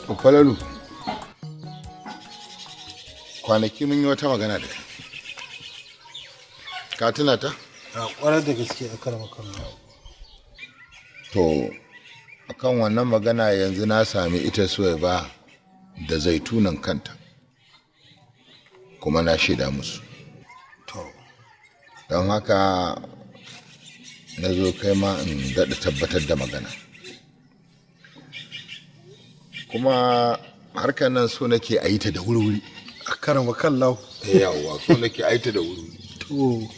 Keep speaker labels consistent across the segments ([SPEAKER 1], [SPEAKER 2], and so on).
[SPEAKER 1] Falalu, kwanaki mun yi wata magana da kai. Ka tuna ta?
[SPEAKER 2] A kwarar da gaske a karama kallon.
[SPEAKER 1] To, akan wannan magana yanzu na sami ita Suwaiba da zaitunan kanta, kuma na shaida musu.
[SPEAKER 2] To.
[SPEAKER 1] Don haka na zo kai ma in daɗa tabbatar da magana. Kuma harkar nan so nake a yi ta da wuri-wuri.
[SPEAKER 2] A karama kallon.
[SPEAKER 1] Yawwa, so nake a yi ta da wuri-wuri.
[SPEAKER 2] To.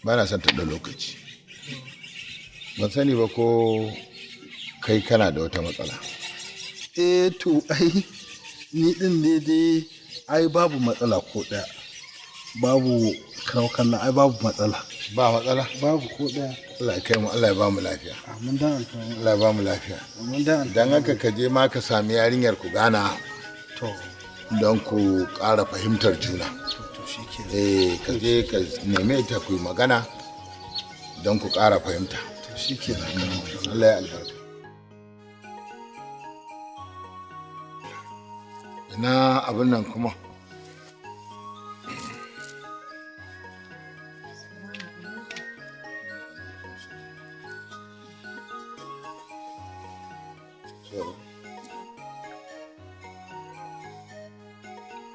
[SPEAKER 1] Ba na son ta da lokaci. Ban sani ba ko kai kana da wata matsala.
[SPEAKER 2] Eh to ai ni din ne dai ai babu matsala ko ɗaya. Babu kallon ai babu matsala.
[SPEAKER 1] Ba matsala?
[SPEAKER 2] Babu ko ɗaya.
[SPEAKER 1] Allah ya kai mu, Allah ya ba mu lafiya.
[SPEAKER 2] Amin dan alfarma.
[SPEAKER 1] Allah ya ba mu lafiya.
[SPEAKER 2] Amin dan alfarma.
[SPEAKER 1] Dan haka ka je ma ka sami yarinyar ku gana.
[SPEAKER 2] To.
[SPEAKER 1] Don ku ƙara fahimtar juna.
[SPEAKER 2] To shikenan.
[SPEAKER 1] Eh ka je ka neme ta ku yi magana don ku ƙara fahimta.
[SPEAKER 2] To shikenan.
[SPEAKER 1] Allah ya albarka. Ina abin nan kuma.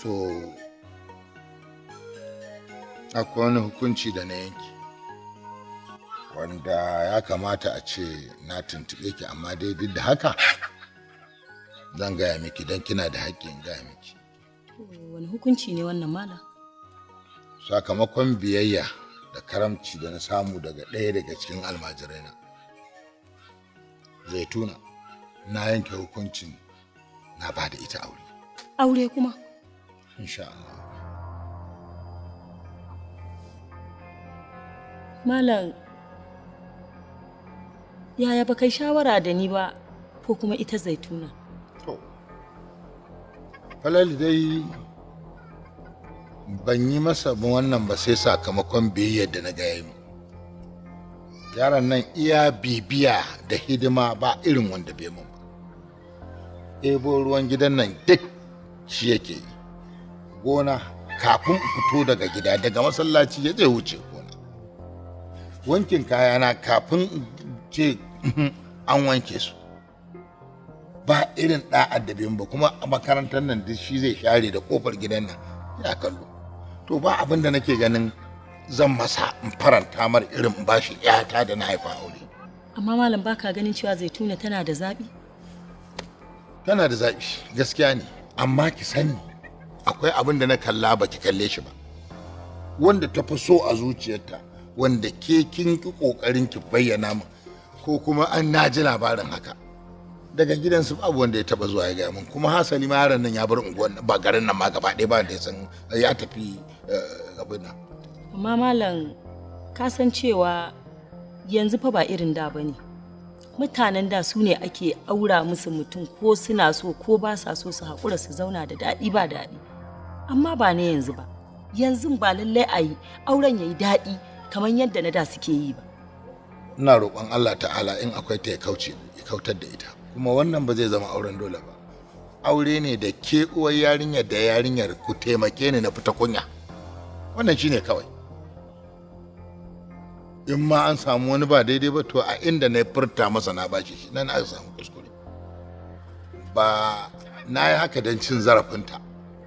[SPEAKER 1] To, akwai wani hukunci da na yanki wanda ya kamata a ce na tuntuɓe ki, amma dai duk da haka zan gaya miki don kina da haƙƙin gaya miki.
[SPEAKER 3] Wani hukunci ne wannan malam?
[SPEAKER 1] Sakamakon biyayya da karamci da na samu daga ɗaya daga cikin almajiraina, Zaituna, na yanke hukuncin na ba da ita aure.
[SPEAKER 3] Aure kuma?
[SPEAKER 1] Insha Allah.
[SPEAKER 3] Malam, yaya ba kai shawara da ni ba ko kuma ita Zaituna?
[SPEAKER 1] To, Falalu dai ban yi masa wannan ba sai sakamakon biyayyar da na gaya mu. Yaron nan iya bibiya da hidima ba irin wanda bai mun ba. Ebo ruwan gidan nan duk shi yake yi. Gona kafin in fito daga gida daga masallaci ya zai wuce gona. Wankin kayana kafin in ce an wanke su. Ba irin ɗa'ar da bai mun ba, kuma a makarantar nan duk shi zai share da kofar gidan nan ya kallo. To ba abin da nake ganin zan masa in faranta mar irin in bashi ƴata da na haifa aure.
[SPEAKER 3] Amma malam baka ganin cewa Zaituna tana da zaɓi?
[SPEAKER 1] Tana da zaɓi, gaskiya ne, amma ki sani akwai abin da na kalla ba ki kalle shi ba. Wanda ta fi so a zuciyarta, wanda ke kin ki ƙoƙarin ki bayyana min, ko kuma an naji labarin haka. Daga gidansu babu wanda ya taba zuwa ya gaya min, kuma hasali ma yaron nan ya bar unguwar ba garin nan ma gaba ɗaya ba wanda ya san ya tafi abin nan.
[SPEAKER 3] Amma malam ka san cewa yanzu fa ba irin da bane. Mutanen da su ne ake aura musu mutum ko suna so ko ba sa so su haƙura su zauna da daɗi ba daɗi. Amma ba na yanzu ba. Yanzu ba lallai a yi auren ya yi daɗi kamar yadda na da suke yi ba.
[SPEAKER 1] Ina roƙon Allah ta'ala in akwai ta ya kauce ya kautar da ita. Kuma wannan ba zai zama auren dole ba. Aure ne da ke uwar yarinyar da yarinyar ku taimake ni na fita kunya. Wannan shine kawai. In ma an samu wani ba daidai ba to a inda na furta masa na bashi shi nan aka samu kuskure. Ba na yi haka don cin zarafinta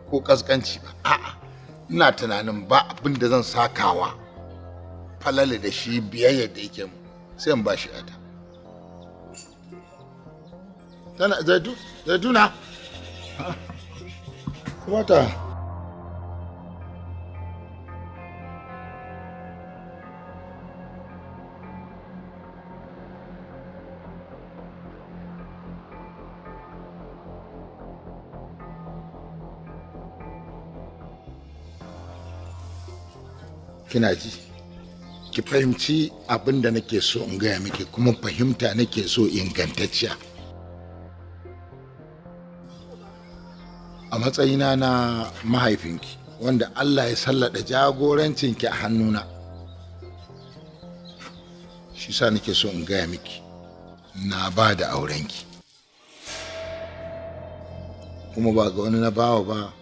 [SPEAKER 1] ko kaskanci ba. A'a, ina tunanin ba abin da zan sakawa Falalu da shi biyayya da yake mu sai in bashi ata. Tana Zaituna. Kuma ta kina ji, ki fahimci abin da nake so in gaya miki, kuma fahimta nake so ingantacciya. A matsayina na mahaifinki wanda Allah ya sallada jagorancinki a hannuna, shi sa nake so in gaya miki na ba da aurenki. Kuma ba ga wani na bawa ba,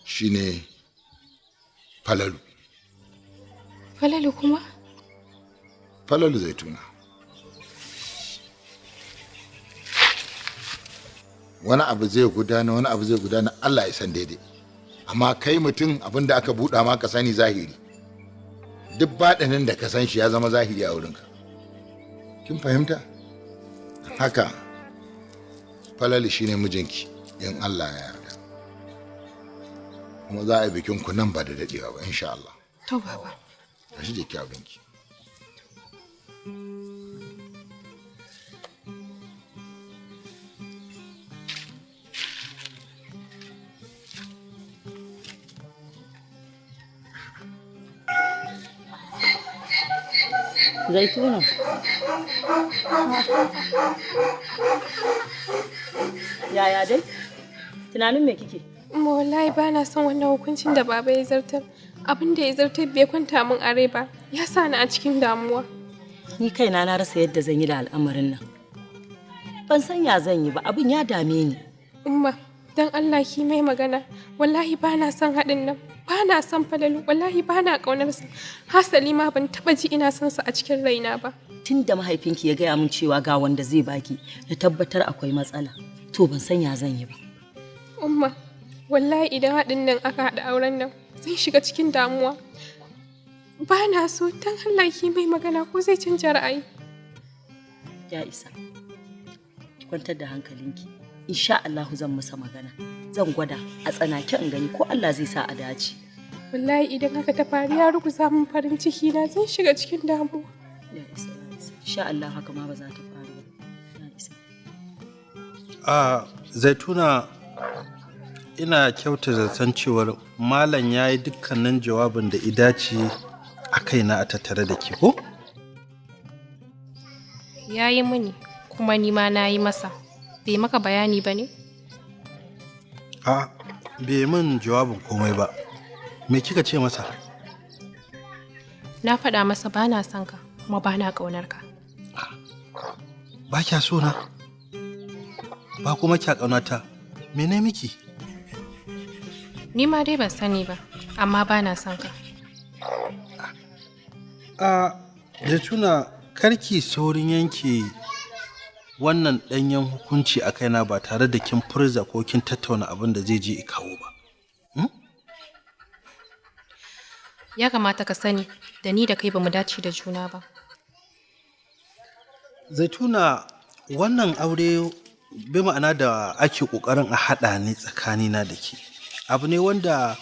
[SPEAKER 1] shine Falalu.
[SPEAKER 4] Falalu kuma?
[SPEAKER 1] Falalu Zaituna. Wani abu zai gudana, wani abu zai gudana, Allah ya san daidai. Amma kai mutum abin da aka buɗa ma ka sani zahiri. Duk baɗinin da ka san shi ya zama zahiri a wurinka. Kin fahimta? Haka Falalu shine mijinki in Allah ya yarda. Kuma za a yi bikin ku nan ba da daɗewa ba insha Allah.
[SPEAKER 4] To baba.
[SPEAKER 1] Tashi je ki abinki.
[SPEAKER 3] Zaituna. Yaya dai? Tunanin me kike?
[SPEAKER 4] Umma wallahi ba na son wannan hukuncin da baba ya zartar. Abin da ya zartar bai kwanta min a rai ba. Ya sa ni a cikin damuwa.
[SPEAKER 3] Ni kaina na rasa yadda zan yi da al'amarin nan. Ban san ya zan yi ba, abin ya dame ni.
[SPEAKER 4] Umma, dan Allah ki mai magana. Wallahi ba na son haɗin nan. Ba na son Falalu, wallahi ba na ƙaunarsa. Hasali ma ban taɓa ji ina son sa a cikin raina ba.
[SPEAKER 3] Tun da mahaifinki ya gaya min cewa ga wanda zai baki, na tabbatar akwai matsala. To ban san ya zan yi ba.
[SPEAKER 4] Umma, wallahi idan haɗin nan aka haɗa auren nan, zan shiga cikin damuwa. Ba na so, dan Allah ki mai magana ko zai canja ra'ayi.
[SPEAKER 3] Ya isa. Ki kwantar da hankalinki. Insha Allahu zan masa magana. Zan gwada a tsanake in gani ko Allah zai sa a dace.
[SPEAKER 4] Wallahi idan haka ta faru ya ruguza min farin ciki na, zan shiga cikin damuwa.
[SPEAKER 3] Ya isa, ya isa. Insha Allah haka ma ba za ta faru ba. Ya isa.
[SPEAKER 2] A Zaituna, ina kyauta zaton cewar malam ya yi dukkanin jawabin da idace a kaina a tattare da ke ko?
[SPEAKER 4] Ya yi mini kuma ni ma na yi masa. Bai maka bayani ba ne?
[SPEAKER 2] A bai min jawabin komai ba. Me kika ce masa?
[SPEAKER 4] Na faɗa masa ba na son ka kuma ba na ƙaunar ka.
[SPEAKER 2] Ba kya so na? Ba kuma kya ƙaunata? Mene miki?
[SPEAKER 4] Ni ma dai ban sani ba, amma ba na son ka.
[SPEAKER 2] A Zaituna, karki saurin yanke wannan ɗanyen hukunci a kaina ba tare da kin furza ko kin tattauna abin da zai je i kawo ba.
[SPEAKER 4] Ya kamata ka sani da ni da kai bamu dace da juna ba.
[SPEAKER 2] Zaituna, wannan aure bi ma'ana da ake ƙoƙarin a haɗa ni tsakanina da ke. Abu ne wanda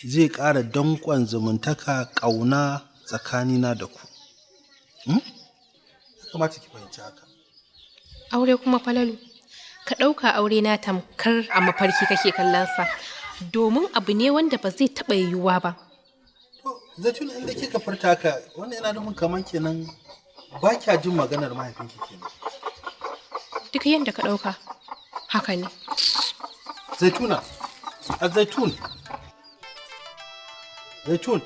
[SPEAKER 2] zai ƙara danƙon zumuntaka ƙauna tsakanina da ku. Ya kamata ki fahimci haka.
[SPEAKER 4] Aure kuma Falalu, ka ɗauka aure na tamkar a mafarki kake kallonsa, domin abu ne wanda ba zai taɓa yiwuwa ba.
[SPEAKER 2] To, Zaituna, inda kika furta haka, wannan yana nufin kamar kenan ba kya jin maganar mahaifinki kenan.
[SPEAKER 4] Duk yadda ka ɗauka, haka ne.
[SPEAKER 2] Zaituna, a Zaitun. Zaitun.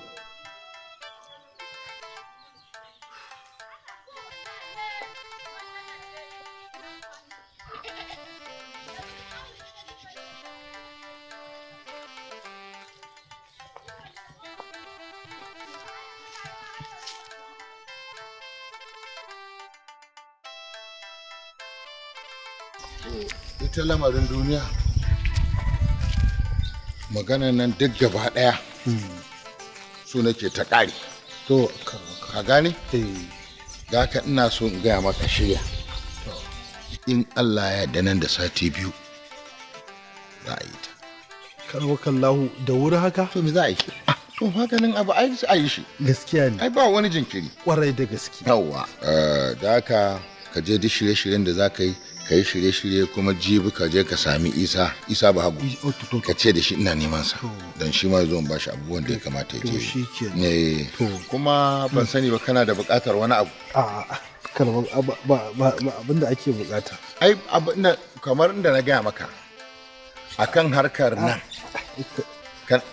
[SPEAKER 1] Ita lamarin duniya maganan nan duk gaba ɗaya su nake ta ƙare.
[SPEAKER 2] To,
[SPEAKER 1] Ka gane? Da haka ina so in gaya maka shirya. In Allah ya yarda nan da sati 2 za a yi ta.
[SPEAKER 2] Karwakallahu, da wuri haka?
[SPEAKER 1] To me za a yi? To maganin abu ai a yi shi.
[SPEAKER 2] Gaskiya ne.
[SPEAKER 1] Ai ba wani jinkiri.
[SPEAKER 2] Kwarai da gaske.
[SPEAKER 1] Yawwa. Da haka ka je duk shirye-shiryen da za ka yi, ka yi shirye-shirye kuma jibi ka je ka sami Isa, Isa Bahagu. Ka ce da shi ina neman sa. Dan shi ma zo in bashi abubuwan da ya kamata ya je.
[SPEAKER 2] To shi kenan.
[SPEAKER 1] Ne. Kuma ban sani ba kana da buƙatar wani abu.
[SPEAKER 2] A'a, karwa ba abin da ake buƙata.
[SPEAKER 1] Ai abin da kamar inda na gaya maka akan harkar nan.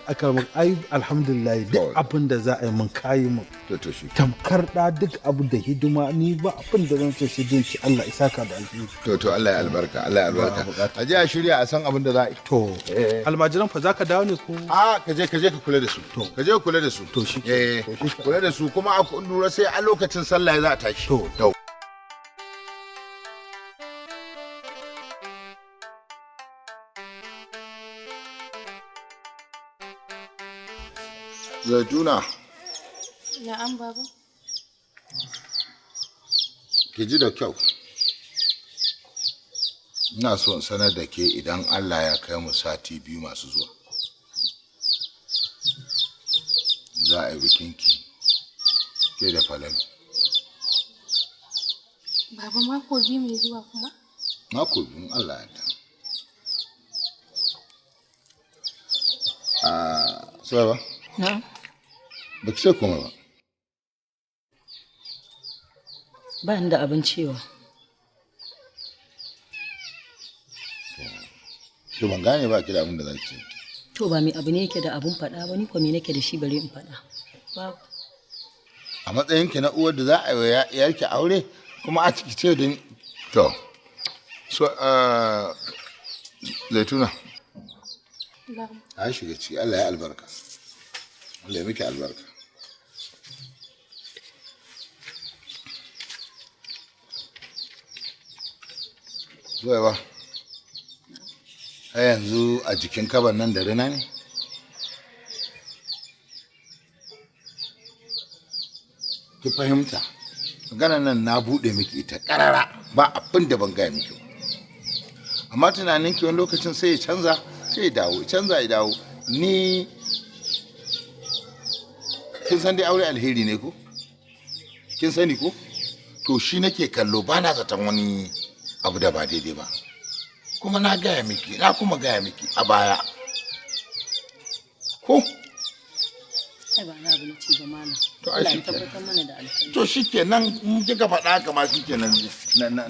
[SPEAKER 2] Aka ai alhamdulillah duk abin da za a yi mun kayi mun.
[SPEAKER 1] To shi.
[SPEAKER 2] Tamkar da duk abu da hidima ni ba abin da zan ce sai din ci Allah isaka da alheri.
[SPEAKER 1] To Allah ya albarka, Allah ya albarka. A je a shirya a san abin da za a yi.
[SPEAKER 2] To almajiran fa zaka dawo ne ko?
[SPEAKER 1] A ka je ka kula da su. To ka je ka kula da su.
[SPEAKER 2] To shi.
[SPEAKER 1] Eh kula da su kuma a lura sai a lokacin sallah za a tashi.
[SPEAKER 2] To.
[SPEAKER 1] Zaituna.
[SPEAKER 4] Na'am baba.
[SPEAKER 1] Ki ji da kyau. Ina so in sanar da ke idan Allah ya kai mu sati 2 masu zuwa. Za a yi bikinki ke da Falalu.
[SPEAKER 4] Baba mako 2 mai zuwa kuma?
[SPEAKER 1] Mako 2 Allah ya yarda. Sai ba?
[SPEAKER 3] Na'am.
[SPEAKER 1] Ba ki ce komai ba.
[SPEAKER 3] Ba ni da abin cewa.
[SPEAKER 1] To ban gane ba ki da abin da za ki ce.
[SPEAKER 3] To ba mai abu ne yake da abin faɗa ba ni ko me nake da shi bare in faɗa. Babu.
[SPEAKER 1] A matsayin ki na uwar da za a yi wa yarki aure kuma a ciki ce da to. So Zaituna.
[SPEAKER 4] Na'am.
[SPEAKER 1] A shiga ciki Allah ya albarka. Allah ya miki albarka. Zuwa ba. Har yanzu a jikin kaban nan da rina ne? Ki fahimta. Maganar nan na buɗe miki ita ƙarara ba abin da ban gaya miki ba. Amma tunaninki wani lokacin sai ya canza, sai ya dawo, canza ya dawo. Ni kin san dai aure alheri ne ko? Kin sani ko? To shi nake kallo ba na zaton wani abu da ba daidai ba. Kuma na gaya miki, na kuma gaya miki a baya. Ko?
[SPEAKER 3] Ai ba na abu na ci ba malam.
[SPEAKER 1] To ai
[SPEAKER 3] Allah ya
[SPEAKER 1] shi kenan.
[SPEAKER 3] tabbatar mana da alheri.
[SPEAKER 1] To shi kenan in kika faɗa haka ma shi kenan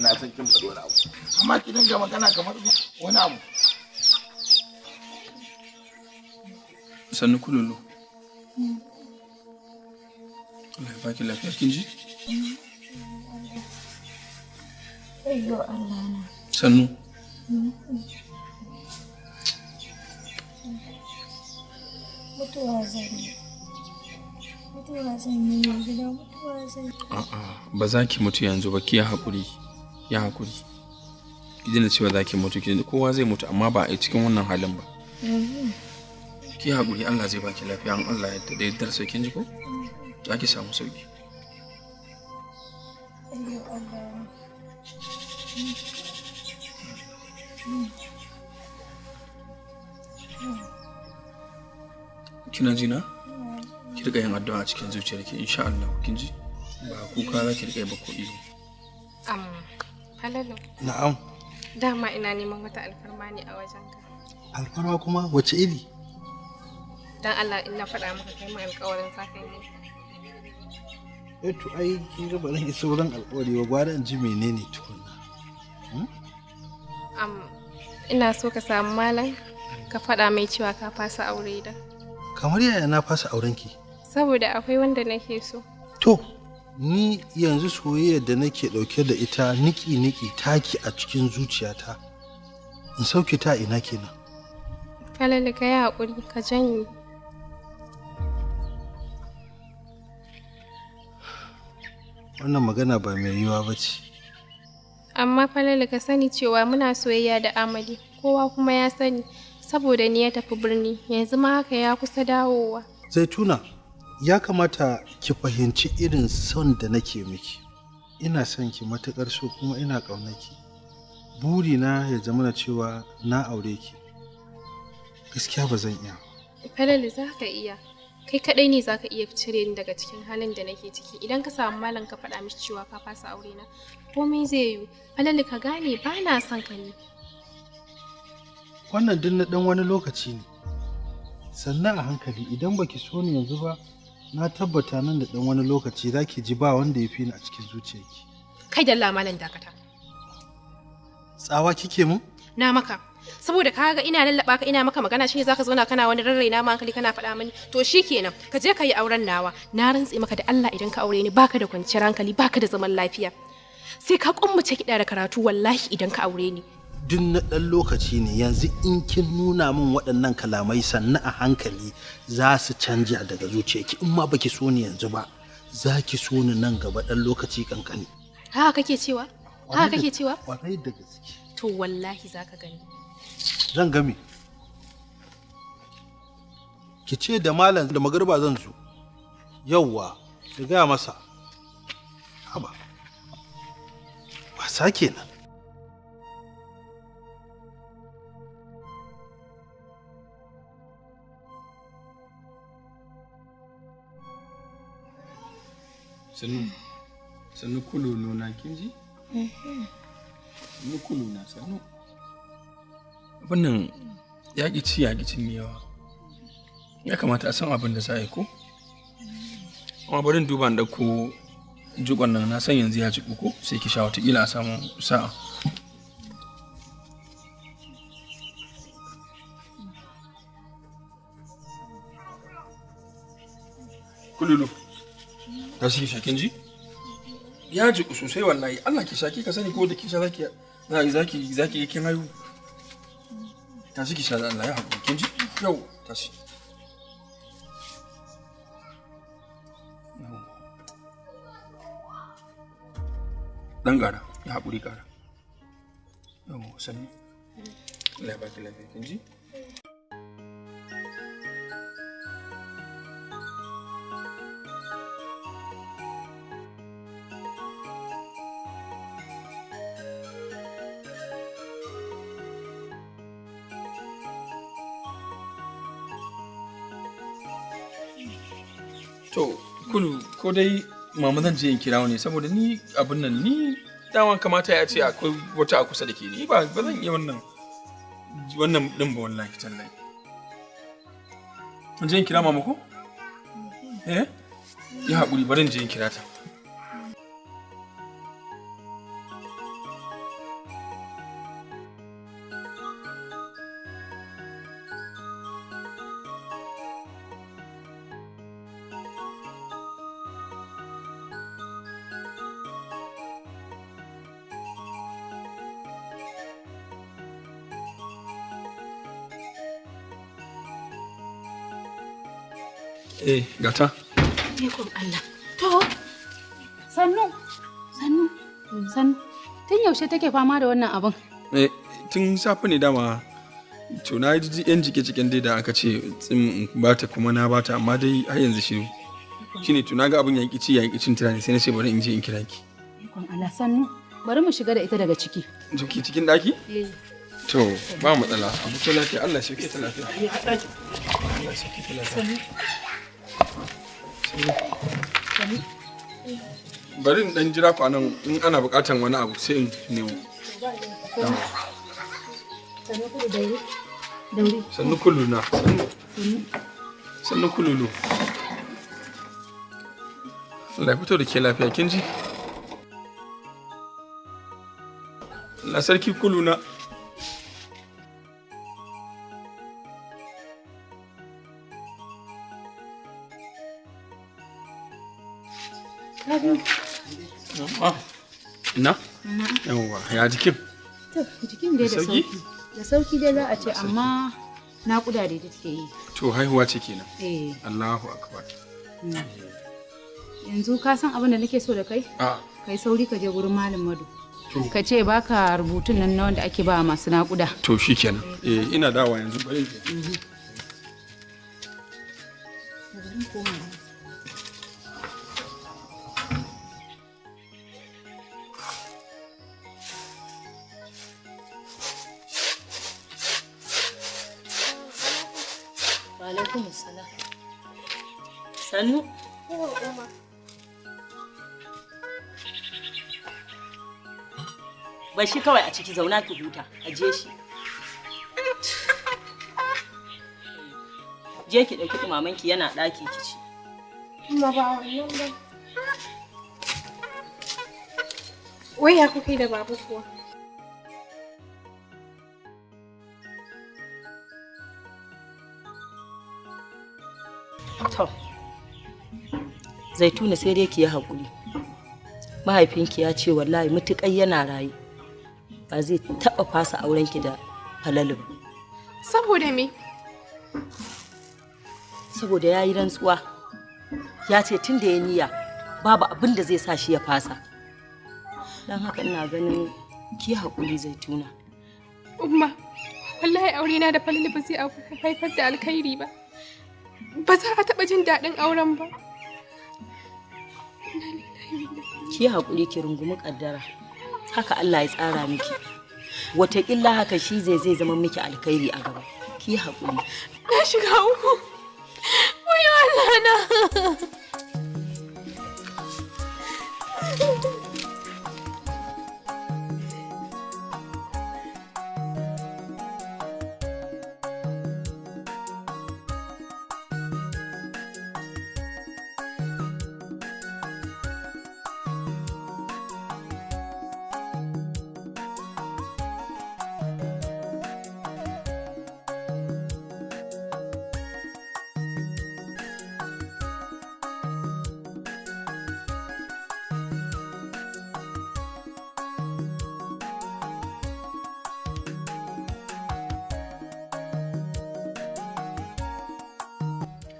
[SPEAKER 1] na san kin faɗi wani abu. Amma ki dinga magana kamar wani abu.
[SPEAKER 5] Sannu kululu. Allah ya baki lafiya kin ji?
[SPEAKER 6] Ayyo Allah na.
[SPEAKER 5] Sannu.
[SPEAKER 6] Mutuwa zan yi. Mutuwa zan yi mai gida, mutuwa zan yi.
[SPEAKER 5] A'a ba za ki mutu yanzu ba ki ya haƙuri. Ya haƙuri. Ki daina cewa za ki mutu ki daina kowa zai mutu amma ba a cikin wannan halin ba. Ki haƙuri Allah zai baki lafiya in Allah ya yarda da yardar kin ji ko? Za ki samu sauki.
[SPEAKER 6] Ayyo Allah na.
[SPEAKER 5] Kina ji na? Ki riƙa yin addu'a a cikin zuciyarki insha Allah kin ji? Ba kuka za ki riƙa yi ba ko ihu.
[SPEAKER 4] Falalu.
[SPEAKER 2] Na'am.
[SPEAKER 4] Dama ina neman wata alfarma ne a wajenka.
[SPEAKER 2] Alfarma kuma wace iri?
[SPEAKER 4] Dan Allah in na faɗa maka kai min alƙawarin za ka yi min.
[SPEAKER 2] Eh to ai kin ga ba zan yi sauran alƙawari ba gwara in ji menene tukunna.
[SPEAKER 4] Ina so ka samu malam ka faɗa mai cewa ka fasa aure da.
[SPEAKER 2] Kamar yaya na fasa aurenki?
[SPEAKER 4] Saboda akwai wanda nake so.
[SPEAKER 2] To, ni yanzu soyayyar da nake ɗauke da ita niki-niki taki a cikin zuciyata. In sauke ta ina kenan.
[SPEAKER 4] Falalu ka yi haƙuri ka janye.
[SPEAKER 2] Wannan magana ba mai yiwuwa ba ce.
[SPEAKER 4] Amma Falalu ka sani cewa muna soyayya da Amadi, kowa kuma ya sani saboda ni ya tafi birni, yanzu ma haka ya kusa dawowa.
[SPEAKER 2] Zaituna, ya kamata ki fahimci irin son da nake miki. Ina son ki matuƙar so kuma ina ƙaunar ki. Burina ya zamana cewa na aure ki. Gaskiya ba zan iya ba.
[SPEAKER 4] Falalu za ka iya. Kai kaɗai ne za ka iya cire ni daga cikin halin da nake ciki. Idan ka samu malam ka faɗa mishi cewa ka fasa aure na, komai zai yiwu. Falalu ka gane ba na son ka ne.
[SPEAKER 2] Wannan duk na ɗan wani lokaci ne. Sannan a hankali idan baki so ni yanzu ba, na tabbata nan da ɗan wani lokaci za ki ji ba wanda ya fi ni a cikin zuciyarki.
[SPEAKER 4] Kai dalla malam dakata.
[SPEAKER 2] Tsawa kike mun?
[SPEAKER 4] Na maka. Saboda ka ga ina lallaba ka ina maka magana shine zaka zauna kana wani rarraina ma hankali kana faɗa mani. To shikenan, ka je ka yi auren nawa. Na rantse maka da Allah idan ka aure ni baka da kwanciyar hankali, baka da zaman lafiya. Sai ka kummace kiɗa da karatu wallahi idan ka aure ni.
[SPEAKER 2] Duk na ɗan lokaci ne yanzu in kin nuna min waɗannan kalamai sannu a hankali za su canja daga zuciyarki in ma baki so ni yanzu ba za ki so ni nan gaba ɗan lokaci kankani.
[SPEAKER 4] Haka kake cewa? Haka kake cewa?
[SPEAKER 2] Kwarai da gaske.
[SPEAKER 4] To wallahi zaka gani.
[SPEAKER 2] Zan gami. Ki ce da malam da magariba zan zo. Yawwa, ki gaya masa. Haba. Wasa kenan.
[SPEAKER 5] Sannu, sannu kululu na kin ji? Sannu kululu na sannu. Wannan yaƙi ci yaƙi cin yawa. Ya kamata a san abin da za a yi ko? Amma bari in duba in ɗauko jikon nan na san yanzu ya jiƙu ko sai ki sha wataƙila a samu sa'a. Kululu. Tashi ki sha kin ji? Ya jiƙu sosai wallahi. Allah ki sha ki ka sani ko da ki sha zaki zaki zaki kin haihu. Tashi ki sha Allah ya haƙuri kin ji? Yau tashi. Dan gara, ya haƙuri gara. Yau sannu. Allah ya baki lafiya kin ji? To, kulu ko dai mama zan je in kira ne saboda ni abin nan ni dama kamata ya ce akwai wata a kusa da ke ni ba zan iya wannan wannan din ba wallahi tallahi. In je in kira mama ko? Eh? Ya haƙuri bari in je in kira ta. Eh, gata.
[SPEAKER 7] Ikon Allah. To, sannu, sannu, sannu. Tun yaushe take fama da wannan abin?
[SPEAKER 5] Eh, tun safe ne dama. To na ji yan jike-jiken dai da aka ce tsin bata kuma na bata amma dai har yanzu shiru. Shine to na ga abin yaƙi ci yaƙi cin tunani sai na ce bari in je in kira ki.
[SPEAKER 7] Ikon Allah, sannu. Bari mu shiga da ita daga ciki.
[SPEAKER 5] Ciki cikin daki? Eh. To, ba matsala. Abu ta lafiya, Allah shi ke ta lafiya. Allah shi ke ta lafiya. Bari in dan jira ku anan in ana bukatan wani abu sai in nemo. Sannu kulu na. Sannu kululu. Allah ya fito da ke lafiya kin ji? Allah sarki kulu na. Ina? Yawwa, ya jikin?
[SPEAKER 7] To, jikin dai da sauki. Da sauki dai za a ce amma naƙuda dai take yi.
[SPEAKER 5] To, haihuwa ce kenan.
[SPEAKER 7] Eh.
[SPEAKER 5] Allahu akbar.
[SPEAKER 7] Yanzu ka san abin da nake so da kai?
[SPEAKER 5] A.
[SPEAKER 7] Kai sauri ka je gurin Malam Madu. Ka ce baka rubutun nan na wanda ake ba masu naƙuda.
[SPEAKER 5] To shikenan. Eh, ina dawowa yanzu bari.
[SPEAKER 3] Alaikum salam. Sannu. Bar shi kawai a ciki zauna ki huta, aje shi. Je ki ɗauki ɗumamanki yana ɗaki ki ci.
[SPEAKER 4] Amma ba wannan ba. Wai ya kuka yi da babu kuwa?
[SPEAKER 3] To, Zaituna sai dai ki yi haƙuri. Mahaifinki ya ce wallahi mutuƙai yana raye ba zai taɓa fasa aurenki da Falalu ba.
[SPEAKER 4] Saboda me?
[SPEAKER 3] Saboda ya yi rantsuwa. Ya ce tun da ya niyya babu abin da zai sa shi ya fasa. Don haka ina ganin ki haƙuri Zaituna.
[SPEAKER 4] Umma, wallahi aurena da Falalu ba zai haifar da alkhairi ba. Ba za a taɓa jin daɗin auren ba.
[SPEAKER 3] Ki haƙuri ki rungumi ƙaddara. Haka Allah ya tsara miki. Wataƙila haka shi zai zama miki alkhairi a gaba. Ki haƙuri.
[SPEAKER 4] Na shiga uku. Wayo Allah na.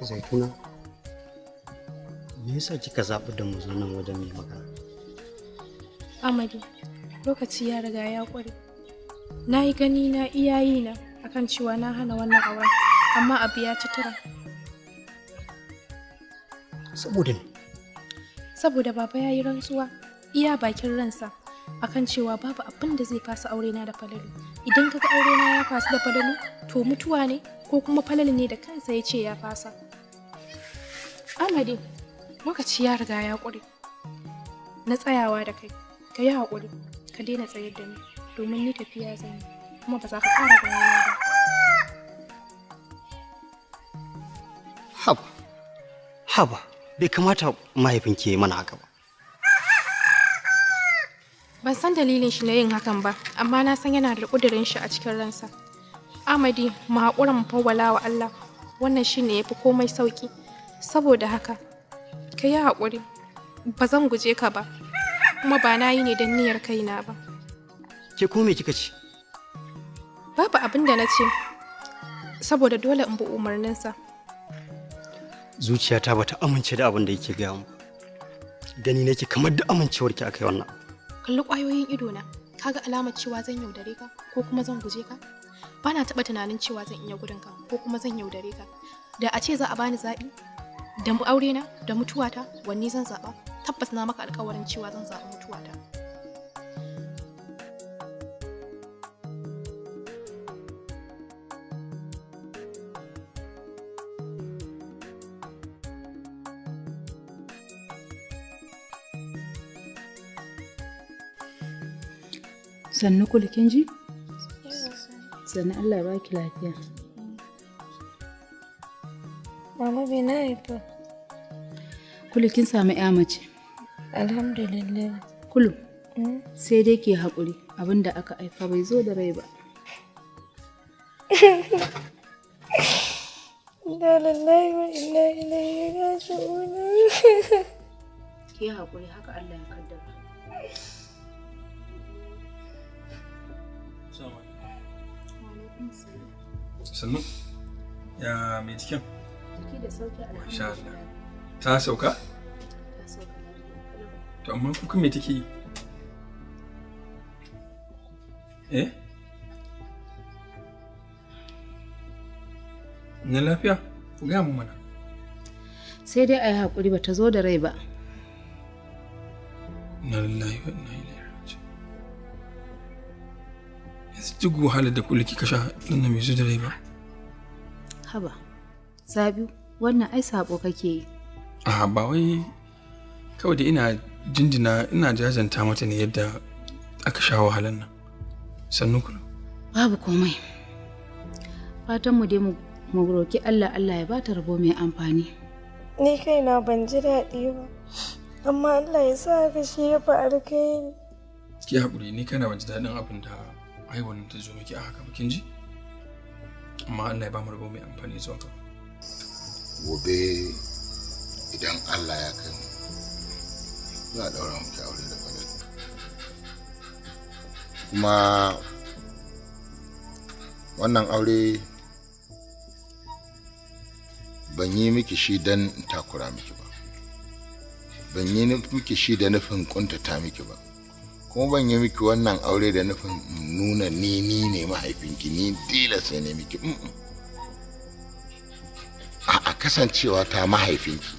[SPEAKER 8] Zaituna, me yasa kika zaɓi da mu zo nan wajen mai magana?
[SPEAKER 4] Amadi, lokaci ya riga ya ƙware. Na yi gani na iyayi na akan cewa na hana wannan auren, amma abu ya ci tura.
[SPEAKER 8] Saboda me?
[SPEAKER 4] Saboda baba ya yi rantsuwa iya bakin ransa akan cewa babu abin da zai fasa aurena da Falalu. Idan kaga aurena ya fasu da Falalu, to mutuwa ne ko kuma Falalu ne da kansa ya ce ya fasa. Amadi, lokaci ya riga ya ƙure. Na tsayawa da kai, ka yi haƙuri, ka daina tsayar da ni, domin ni tafiya zan yi, kuma ba za ka ƙara ganina ba.
[SPEAKER 8] Haba, haba, bai kamata mahaifinki ya yi mana haka ba.
[SPEAKER 4] Ban san dalilin shi na yin hakan ba, amma na san yana da ƙudurin shi a cikin ransa. Amadi, mu haƙura mu fawwala wa Allah, wannan shi ne ya fi komai sauƙi. Saboda haka, ka yi haƙuri, ba zan guje ka ba, kuma ba na yi ne don niyyar kaina ba.
[SPEAKER 8] Ke ko me kika ce?
[SPEAKER 4] Babu abin da na ce, saboda dole in bi umarninsa.
[SPEAKER 8] Zuciyata bata amince da abin da yake gaya mu. Gani nake kamar da amincewarki aka yi wannan abu.
[SPEAKER 4] Kalli ƙwayoyin idona, kaga alamar cewa zan yaudare ka ko kuma zan guje ka? Ba na taɓa tunanin cewa zan iya gudun ka ko kuma zan yaudare ka. Da a ce za a bani zaɓi, da mu aure na da mutuwata, wanne zan zaɓa? Tabbas na maka alƙawarin cewa zan zaɓi mutuwata.
[SPEAKER 7] Sannu Kulu kin ji? Sannu Allah ya baki lafiya.
[SPEAKER 6] Mama bai na haifa.
[SPEAKER 7] Kulu kin samu ƴa mace.
[SPEAKER 6] Alhamdulillah.
[SPEAKER 7] Kulu, sai dai ki haƙuri abinda aka haifa bai zo da rai ba.
[SPEAKER 6] Inna lillahi wa inna ilaihi raji'un.
[SPEAKER 7] Ki haƙuri haka Allah ya kaddara.
[SPEAKER 5] Sannu, ya mai jikin?
[SPEAKER 7] Jiki da sauki
[SPEAKER 5] Masha Allah. Ta sauka?
[SPEAKER 7] Ta sauka lafiya.
[SPEAKER 5] To amma kuka me take yi? Eh? Na lafiya? Ku gaya mu mana.
[SPEAKER 7] Sai dai a yi haƙuri ba ta zo da rai ba.
[SPEAKER 5] Inna lillahi wa inna ilaihi raji'un. Yanzu duk wahalar da kula kika sha nan bai zo da rai ba.
[SPEAKER 7] Haba, Sabiu, wannan ai sabo kake yi.
[SPEAKER 5] A ba wai kawai da ina jinjina ina jajanta mata ne yadda aka sha wahalar nan. Sannu kulu.
[SPEAKER 7] Babu komai. Fatan mu dai mu roki Allah Allah ya bata rabo mai amfani.
[SPEAKER 6] Ni kaina ban ji daɗi ba. Amma Allah ya sa haka shi ya fi alkhairi.
[SPEAKER 5] Ki haƙuri ni kana ban ji daɗin abin da haihuwar nan ta zo miki a haka ba kin ji? Amma Allah ya ba mu rabo mai amfani zuwa gaba.
[SPEAKER 1] Gobe Idan Allah ya kai mu, za a ɗaura miki aure da Falalu. Kuma wannan aure ban yi miki shi don in takura miki ba, ban yi miki shi da nufin kuntata miki ba, kuma ban yi miki wannan aure da nufin nuna ni ne mahaifinki, ni dila sai ne miki. A'a, kasancewa ta mahaifinki,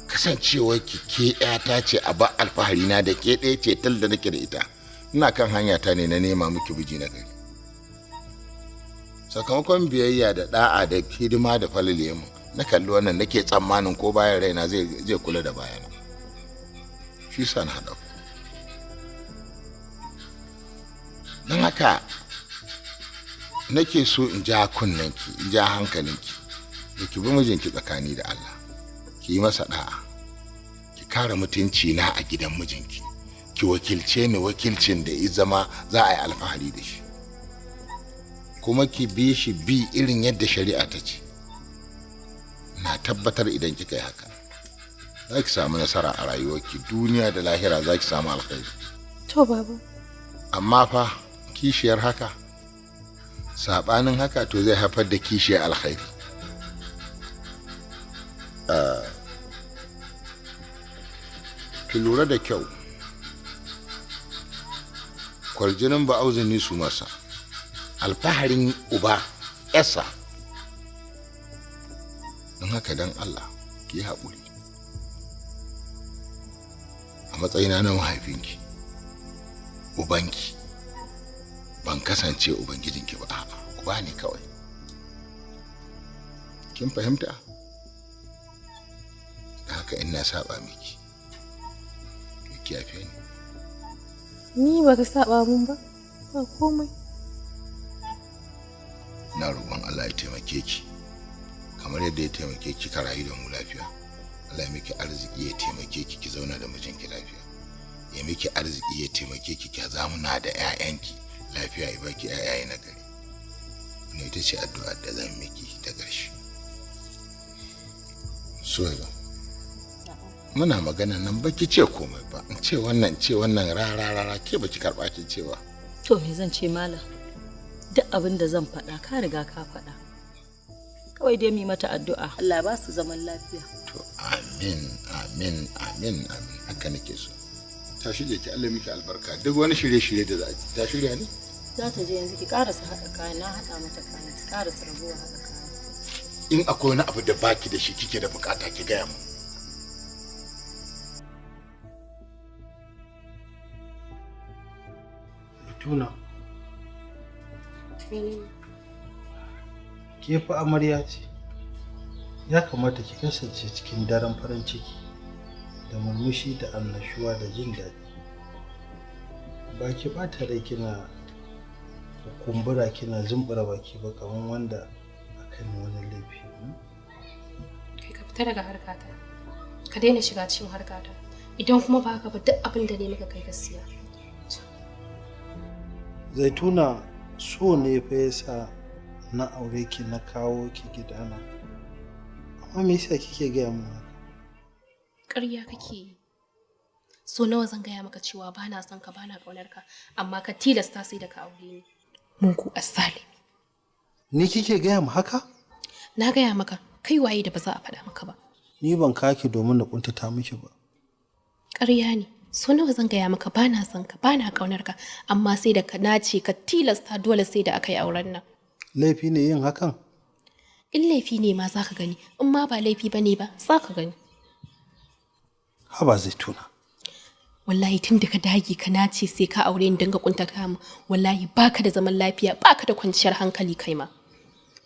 [SPEAKER 1] kasancewar ki ke ƴata ce a ba alfahari na da ke ɗaya ce tal da nake da ita. Ina kan hanya ta ne na nema miki miji na gari. Sakamakon biyayya da da'a da hidima da falile mu, na kalli wannan nake tsammanin ko bayan raina zai kula da bayana. Shi sa na haɗa ku. Don haka nake so in ja kunnenki, in ja hankalinki, da ki bi mijinki tsakani da Allah, ki yi masa da'a, ki kare mutunci na a gidan mijinki, ki wakilce ni wakilcin da ya zama za a yi alfahari da shi, kuma ki bi shi bi irin yadda shari'a ta ce. Na tabbatar idan kika yi haka za ki samu nasara a rayuwarki, duniya da lahira za ki samu alkhairi.
[SPEAKER 4] To baba.
[SPEAKER 1] Amma fa kishiyar haka, sabanin haka, to zai haifar da kishiyar alkhairi. Ki lura da kyau, kwarjinin ba auzini su masa alfaharin uba yasa. Don haka don Allah ki yi haƙuri. A matsayina na mahaifinki, ubanki, ban kasance ubangijinki ba, a'a, uba ne kawai. Kin fahimta? Da haka in na saba miki, ki yafe ni.
[SPEAKER 4] Ni baka saba mun ba, ba komai.
[SPEAKER 1] Ina roƙon Allah ya taimake ki kamar yadda ya taimake ki ka rayu da mu lafiya. Allah ya miki arziki ya taimake ki ki zauna da mijinki lafiya. Ya miki arziki ya taimake ki ki zamuna da 'ya'yanki lafiya, ya baki 'ya'yaye na gari. Wannan ita ce addu'ar da zan miki ta ƙarshe. Suwaiba, muna magana nan baki ce komai ba, in ce wannan ce wannan rara rara, ke baki karɓa kin ce ba.
[SPEAKER 3] To me zan ce malam? Duk abin da zan faɗa ka riga ka faɗa. Kawai dai mu mata addu'a, Allah ba su zaman lafiya.
[SPEAKER 1] To amin amin amin amin, haka nake so. Ta shirya ki, Allah miki albarka. Duk wani shirye-shirye da za a ta shirya ne?
[SPEAKER 3] Za ta je yanzu ki karasa haɗa kayan, na haɗa mata kayan, ki karasa rabuwa haɗa kayan.
[SPEAKER 1] In akwai wani abu da baki da shi kike da bukata ki gaya mu.
[SPEAKER 2] Tuna. Ke fa amarya ce. Ya kamata ki kasance cikin daren farin ciki da murmushi da annashuwa da jin daɗi. Ba ki ɓata rai kina kumbura kina zumbura baki ba kamar wanda aka yi wani laifi.
[SPEAKER 4] Kai ka fita daga harkata. Ka daina shiga cikin harkata. Idan kuma ba haka ba duk abin da ne maka kai gaskiya.
[SPEAKER 2] Zaituna, so ne fa yasa na aure ki na kawo ki gidana. Amma me yasa kike gaya min haka?
[SPEAKER 4] Ƙarya kake yi. So nawa zan gaya maka cewa ba na son ka, ba na ƙaunar ka, amma ka tilasta sai da ka aure ni. Mungu azzalimi.
[SPEAKER 2] Ni kike gaya min haka?
[SPEAKER 4] Na gaya maka, kai waye da ba za a faɗa maka ba.
[SPEAKER 2] Ni ban kaki domin na kuntata miki ba.
[SPEAKER 4] Ƙarya ne. So nawa zan gaya maka ba na son ka, ba na ƙaunar ka, amma sai da ka nace ka tilasta dole sai da aka yi auren nan.
[SPEAKER 2] Laifi ne yin hakan?
[SPEAKER 4] In laifi ne ma za ka gani, in ma ba laifi ba ne ba za ka gani.
[SPEAKER 2] Haba Zaituna.
[SPEAKER 4] Wallahi tun da ka dage ka nace sai ka aure ni dinga kuntata mu, wallahi baka da zaman lafiya, baka da kwanciyar hankali kai ma.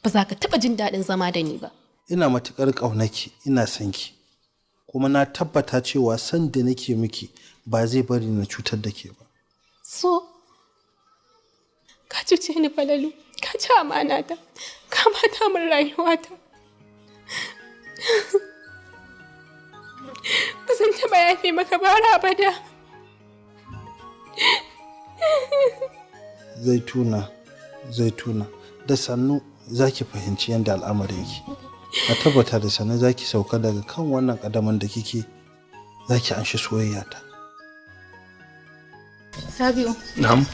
[SPEAKER 4] Ba za ka taɓa jin daɗin zama da ni ba.
[SPEAKER 2] Ina matuƙar ƙaunaki, ina son ki. Kuma na tabbata cewa san da nake miki ba zai bari na cutar da ke ba.
[SPEAKER 4] So, ka cuce ni Falalu, ka ci amanata, ka bata min rayuwata. Ba zan taɓa yafe maka ba har abada.
[SPEAKER 2] Zaituna, Zaituna, da sannu za ki fahimci yadda al'amarin yake. Na tabbata da sannan za ki sauka daga kan wannan ƙadaman da kike, za ki anshi soyayya ta.
[SPEAKER 7] Sabi'u.
[SPEAKER 5] Na'am.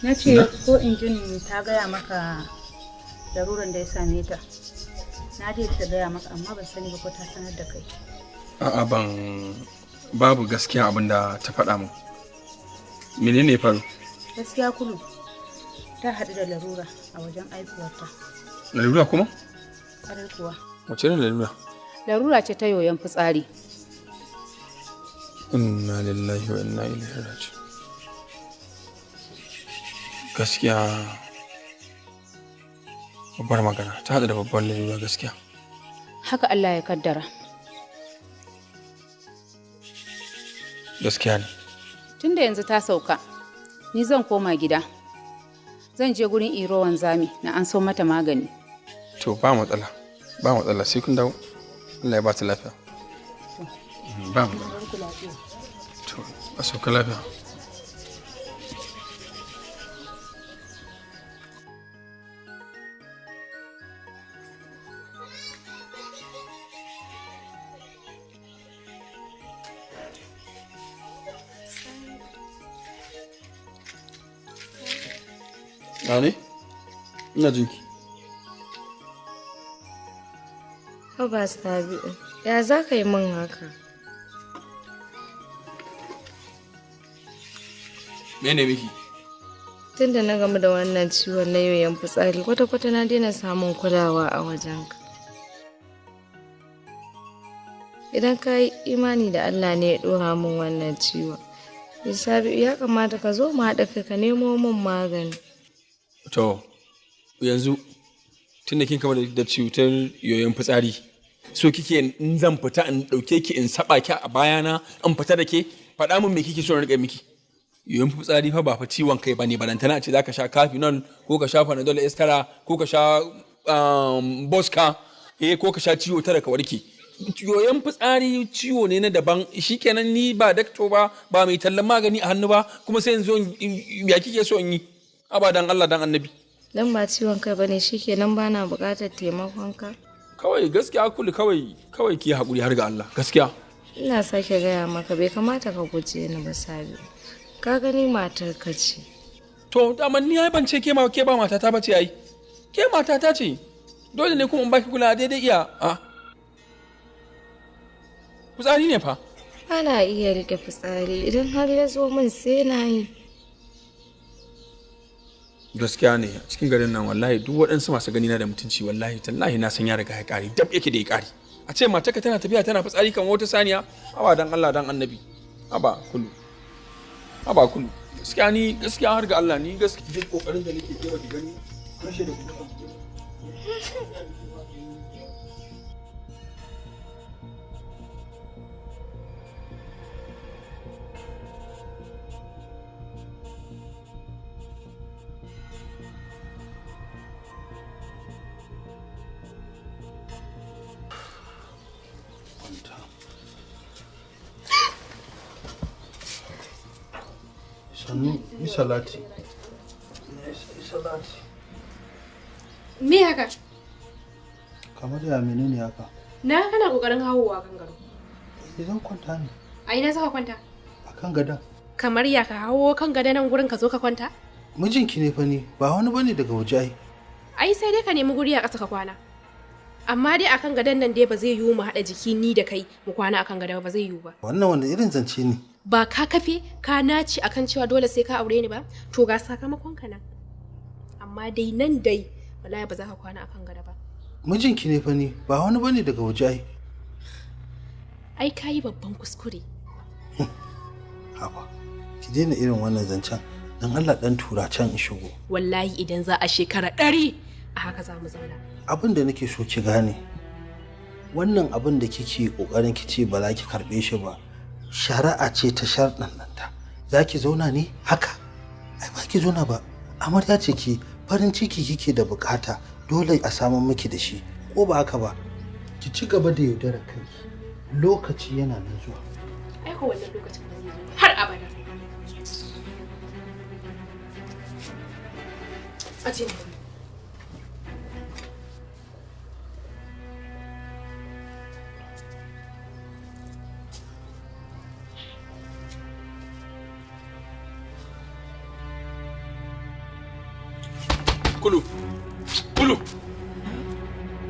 [SPEAKER 7] Na ce ko injin ta gaya maka laruran da ya same ta. Na je ta gaya maka amma ban sani ba ko ta sanar da kai.
[SPEAKER 5] A'a, ban, babu gaskiya abin da ta faɗa min. Menene ya faru?
[SPEAKER 7] Gaskiya Kulu ta haɗu da larura a wajen aihuwarta.
[SPEAKER 5] Larura kuma?
[SPEAKER 7] Ƙwarai kuwa.
[SPEAKER 5] Wace irin larura?
[SPEAKER 7] Larura ce ta yoyon fitsari.
[SPEAKER 5] Inna lillahi wa inna ilaihi raji'un. Gaskiya babbar magana, ta haɗu da babbar larura gaskiya.
[SPEAKER 7] Haka Allah ya kaddara.
[SPEAKER 5] Gaskiya ne.
[SPEAKER 7] Tunda yanzu ta sauka, ni zan koma gida. Zan je gurin Iro wanzami na an so mata magani.
[SPEAKER 5] To ba matsala, ba matsala, sai kun dawo. Allah ya ba ta lafiya. Ba matsala. To a sauka lafiya. Ne? Ina jinki.
[SPEAKER 6] Haba Sabi'u, ya za ka yi min haka?
[SPEAKER 5] Mene miki?
[SPEAKER 6] Tunda na gamu da wannan ciwon na yoyon fitsari, kwata-kwata na daina samun kulawa a wajenka. Idan ka yi imani da Allah ne ya ɗora min wannan ciwon, Sabi'u ya kamata ka zo mu haɗa kai ka nemo min magani.
[SPEAKER 5] To, yanzu tunda kin kama da cutar yoyon fitsari, so kike in zan fita in ɗauke ki in saba ki a bayana in fita da ke, faɗa min me kike so in riƙa miki. Yoyon fitsari fa ba fa ciwon kai bane, balantana a ce zaka sha Kafinol ko ka sha Panadol Extra ko ka sha Boska, ko ka sha ciwo tara ka warke. Yoyon fitsari ciwo ne na daban, shikenan ni ba dakto ba, ba mai tallan magani a hannu ba, kuma sai yanzu ya kike so in yi? Abadan Allah dan Annabi.
[SPEAKER 6] Dan ba ciwon kai bane shikenan bana buƙatar taimakon ka.
[SPEAKER 5] Kawai gaskiya Kulu, kawai kawai ki haƙuri har ga Allah gaskiya.
[SPEAKER 6] Ina sake gaya maka bai kamata ka guje ni ba Sabi. Ka gani matar ka ce.
[SPEAKER 5] To daman ni ai ban ce ke ma ke ba matata bace ai. Ke matata ce. Dole ne kuma in baki kula daidai iya a. Fitsari ne fa.
[SPEAKER 6] Bana iya rike fitsari idan har ya zo min sai na yi.
[SPEAKER 5] Gaskiya ne a cikin garin nan wallahi duk waɗansu masu gani na da mutunci wallahi tallahi na san ya riga ya ƙare, dab yake da ya ƙare. A ce matarka tana tafiya tana fitsari kan wata saniya, haba dan Allah dan Annabi. Haba Kulu. Haba Kulu. Gaskiya ni gaskiya har ga Allah ni gaskiya duk kokarin da nake kewa ki gani kashe da kuma.
[SPEAKER 2] Sannu, yi salati. Yi salati.
[SPEAKER 4] Me haka?
[SPEAKER 2] Kamar ya menene haka?
[SPEAKER 4] Na kana kokarin hawowa kan gado.
[SPEAKER 2] Zan kwanta ne.
[SPEAKER 4] A ina zaka kwanta?
[SPEAKER 2] A kan gadon.
[SPEAKER 4] Kamar ya ka hawo kan gadon nan gurin ka zo ka kwanta?
[SPEAKER 2] Mijinki ne fa ni, ba wani bane daga waje ai.
[SPEAKER 4] Ai sai dai ka nemi guri a ƙasa ka kwana. Amma dai akan gadon nan dai ba zai yiwu mu haɗa jiki ni da kai mu kwana akan gadon ba zai yiwu ba.
[SPEAKER 2] Wannan wanda irin zance ne?
[SPEAKER 4] Ba ka kafe ka naci akan cewa dole sai ka aure ni ba, to ga sakamakon ka nan. Amma dai nan dai wallahi ba za ka kwana akan gado ba.
[SPEAKER 2] Mijinki ne fa ni, ba wani bane daga waje ai.
[SPEAKER 4] Ai ka yi babban kuskure.
[SPEAKER 2] Haba, ki daina irin wannan zancen. Dan Allah dan tura can in shigo.
[SPEAKER 4] Wallahi idan za a shekara 100 a haka za mu zauna.
[SPEAKER 2] Abin da nake so ki gane, wannan abin da kike kokarin ki ce ba za ki karbe shi ba, shari'a ce ta sharɗanta. Za ki zauna ne haka? Ai ba ki zauna ba. Amarya ce ki, farin ciki kike da bukata, dole a samu miki da shi, ko ba haka ba? Ki ci gaba da yaudarar kanki. Lokaci yana nan zuwa.
[SPEAKER 4] Ai ko wannan lokacin ba zai zo har abada. Aje.
[SPEAKER 5] Kulu. Kulu.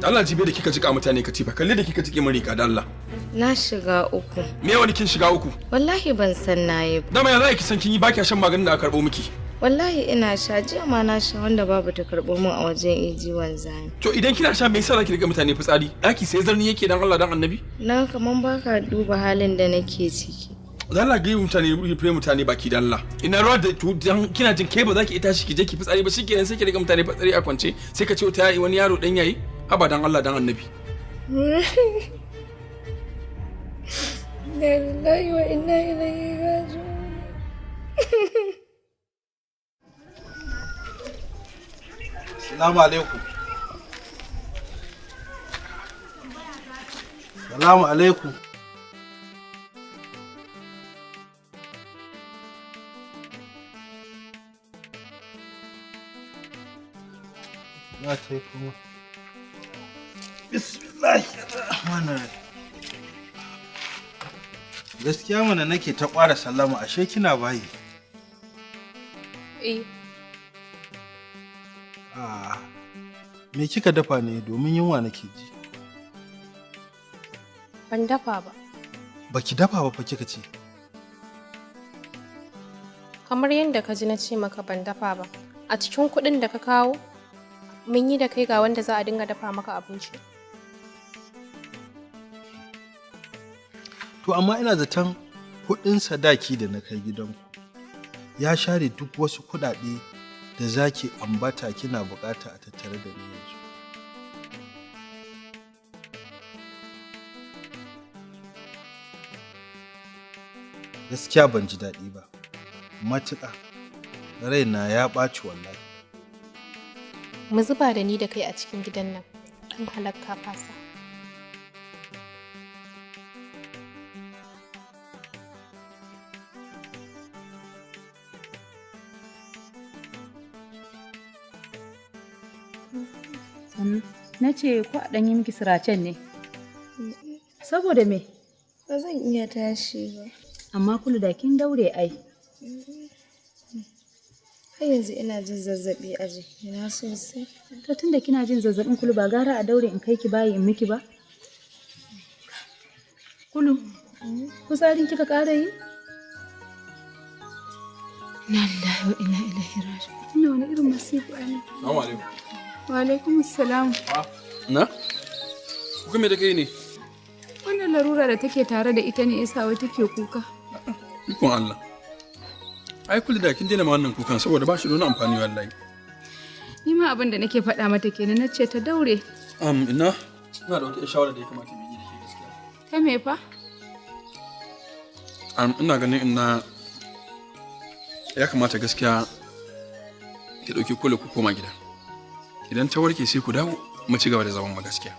[SPEAKER 5] Allah jibe da kika jika mutane katifa, kalle da kika jike min riga da Allah.
[SPEAKER 6] Na shiga uku.
[SPEAKER 5] Me wani kin shiga uku?
[SPEAKER 6] Wallahi ban san nayi ba.
[SPEAKER 5] Dama ya za ki san kin yi baki shan maganin da aka karbo miki?
[SPEAKER 6] Wallahi ina sha, jiya ma na sha wanda babu ta karbo min a wajen iji wanzami.
[SPEAKER 5] To idan kina sha me yasa zaki riga mutane fitsari? Daki sai zarni yake dan Allah dan Annabi?
[SPEAKER 6] Na kaman baka duba halin da nake ciki.
[SPEAKER 5] Allah ga mutane rufe mutane baki da Allah. Ina ruwa da to kina jin kai ba za ki ita shi ki je ki fitsari ba shikenan sai ki riga mutane fitsari a kwance sai ka ce ta wani yaro dan yayi haba dan Allah dan Annabi.
[SPEAKER 6] Inna lillahi wa inna ilaihi raji'un.
[SPEAKER 2] Salamu alaikum. Salamu alaikum. Na ta yi kuma. Bismillahirrahmanirrahim. Gaskiya mana nake ta ƙwara sallama ashe kina bayi.
[SPEAKER 4] Eh.
[SPEAKER 2] Ah, me kika dafa ne domin yunwa nake ji?
[SPEAKER 4] Ban dafa ba.
[SPEAKER 2] Baki dafa ba fa kika ce?
[SPEAKER 4] Kamar yadda ka ji na ce maka ban dafa ba. A cikin kuɗin da ka kawo, mun yi da kai ga wanda za a dinga dafa maka abinci.
[SPEAKER 2] To amma ina zaton kuɗin sadaki da na kai gidanku ya share duk wasu kuɗaɗe da zaki ambata kina bukata a tattare da ni yanzu. Gaskiya ban ji daɗi ba, matuƙa raina ya ɓaci wallahi.
[SPEAKER 4] Mu zuba da ni da kai a cikin gidan nan, ɗan halakka fasa.
[SPEAKER 7] Na ce ko a ɗan yi miki siracen ne? Saboda me?
[SPEAKER 6] Ba zan iya tashi ba.
[SPEAKER 7] Amma Kulu da kin daure ai.
[SPEAKER 6] Har yanzu ina jin zazzaɓi a jikina sosai.
[SPEAKER 7] To tunda kina jin zazzaɓin Kulu ba gara a daure in kai ki bayi in miki ba? Kulu, fitsarin kika ƙara yi?
[SPEAKER 6] Inna lillahi wa inna ilaihi raji'un.
[SPEAKER 7] Ina wani irin masifa ne.
[SPEAKER 5] Assalamu alaikum.
[SPEAKER 7] Wa alaikum assalam.
[SPEAKER 5] Na? Kuka me da kai ne?
[SPEAKER 7] Wannan larura da take tare da ita ne yasa wai take kuka.
[SPEAKER 5] Ikon Allah. Ai Kulu da kin daina ma wannan kukan saboda ba shi da wani amfani wallahi.
[SPEAKER 7] Ni ma abin da nake faɗa mata kenan na ce ta daure.
[SPEAKER 5] Ina ina da wata shawara da ya kamata mu yi da ke gaskiya.
[SPEAKER 7] Ta me fa?
[SPEAKER 5] Ina ganin ina ya kamata gaskiya ki ɗauki Kulu ku koma gida. Idan ta warke sai ku dawo mu ci gaba da zaman mu gaskiya.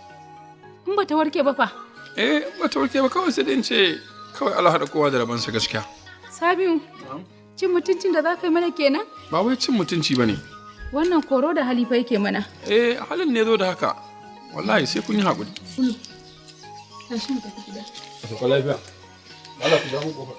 [SPEAKER 7] In ba ta warke ba fa?
[SPEAKER 5] Eh, ba ta warke ba kawai sai dai in ce kawai Allah haɗa kowa da rabansa gaskiya.
[SPEAKER 7] Sabiu, cin mutuncin da za ka yi mana kenan?
[SPEAKER 5] Ba wai cin mutunci ba ne.
[SPEAKER 7] Wannan koro da halifa yake mana.
[SPEAKER 5] Eh, halin ne zo da haka. Wallahi sai kun yi haƙuri.
[SPEAKER 7] Kulu, tashi mu tafi gida.
[SPEAKER 5] A sauka lafiya. Allah ku jawo ƙofar.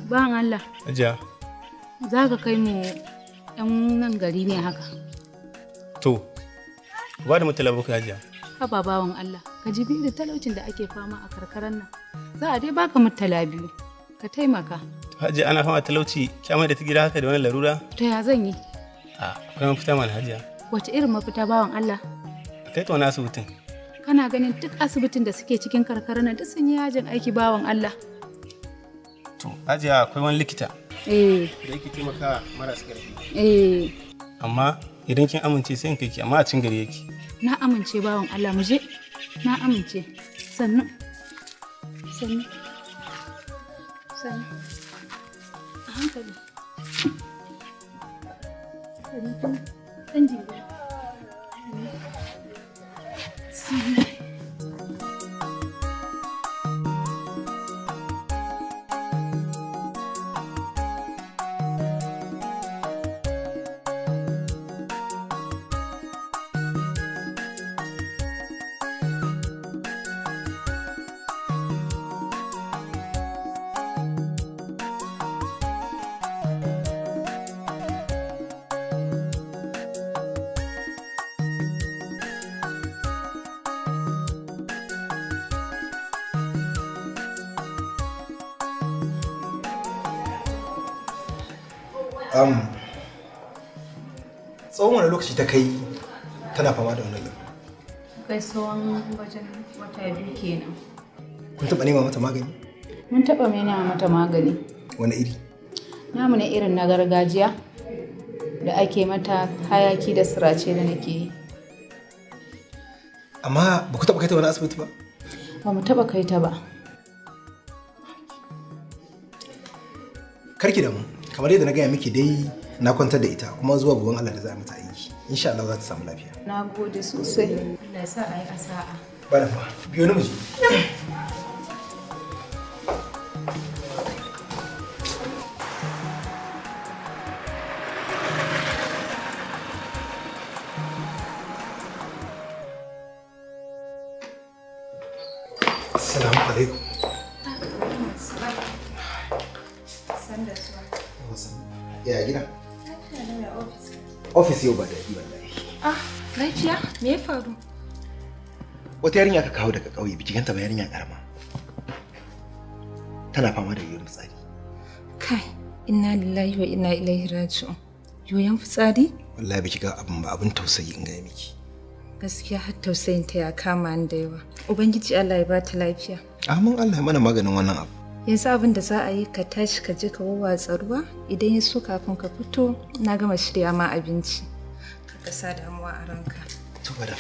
[SPEAKER 7] Ban Allah.
[SPEAKER 9] Hajiya.
[SPEAKER 7] Za ka kai mu ɗan nan gari ne haka.
[SPEAKER 9] To, ba da mutala bakwai Hajiya.
[SPEAKER 7] Haba bawan Allah, ka ji da talaucin da ake fama a karkarar nan. Za a dai baka mutala biyu, ka taimaka.
[SPEAKER 9] To Hajiya ana fama talauci, kyamar da ta gida haka da wani larura?
[SPEAKER 7] To ya zan yi?
[SPEAKER 9] A, akwai mafita mana Hajiya.
[SPEAKER 7] Wace irin mafita bawan Allah?
[SPEAKER 9] A kai ta wani asibitin.
[SPEAKER 7] Kana ganin duk asibitin da suke cikin karkarar nan duk sun yi yajin aiki bawan Allah.
[SPEAKER 9] To, Hajiya akwai wani likita.
[SPEAKER 7] Eh.
[SPEAKER 9] Da yake taimaka marasa ƙarfi.
[SPEAKER 7] Eh.
[SPEAKER 9] Amma idan kin amince sai in kai ki, amma a cikin gari yake.
[SPEAKER 7] Na amince bawan Allah mu je. Na amince. Sannu. Sannu. Sannu. A hankali. Sannu. Ɗan jingina. Sannu.
[SPEAKER 9] Tsawon wani lokaci ta kai tana fama da wannan lalura?
[SPEAKER 7] Kai tsawon wajen wata 2 kenan.
[SPEAKER 9] Kun taɓa nema mata magani?
[SPEAKER 7] Mun taɓa nema mata magani.
[SPEAKER 9] Wani iri?
[SPEAKER 7] Namu na irin na gargajiya da ake mata hayaki da sirace da nake yi.
[SPEAKER 9] Amma ba ku taɓa kai ta wani asibiti ba?
[SPEAKER 7] Ba mu taɓa kai ta ba.
[SPEAKER 9] Karki da mu, kamar yadda na gaya miki dai na kwantar da ita kuma zuwa gaban Allah da za a mata aiki. Insha Allah za ta samu lafiya.
[SPEAKER 7] Na gode sosai. Allah ya sa a yi asa'a.
[SPEAKER 9] Ba da fa, biyo ni mu je. Assalamu alaikum. Ya gida? Ofis yau ba daɗi wallahi.
[SPEAKER 4] Ah, lafiya? Me ya faru?
[SPEAKER 9] Wata yarinya aka kawo daga ƙauye, biki ganta ba yarinya ƙarama. Tana fama da yoyon fitsari.
[SPEAKER 6] Kai, inna lillahi wa inna ilaihi raji'un. Yoyon fitsari?
[SPEAKER 9] Wallahi biki ga abin ba abin tausayi in gaya miki.
[SPEAKER 6] Gaskiya har tausayin ta ya kama ni da yawa. Ubangiji Allah ya bata lafiya.
[SPEAKER 9] Amin, Allah ya mana maganin wannan abu.
[SPEAKER 6] Yanzu abin da za a yi, ka tashi ka je ka wawwatsa ruwa, idan ya so kafin ka fito na gama shirya ma abinci. Ka sa damuwa a ranka.
[SPEAKER 9] To ba da.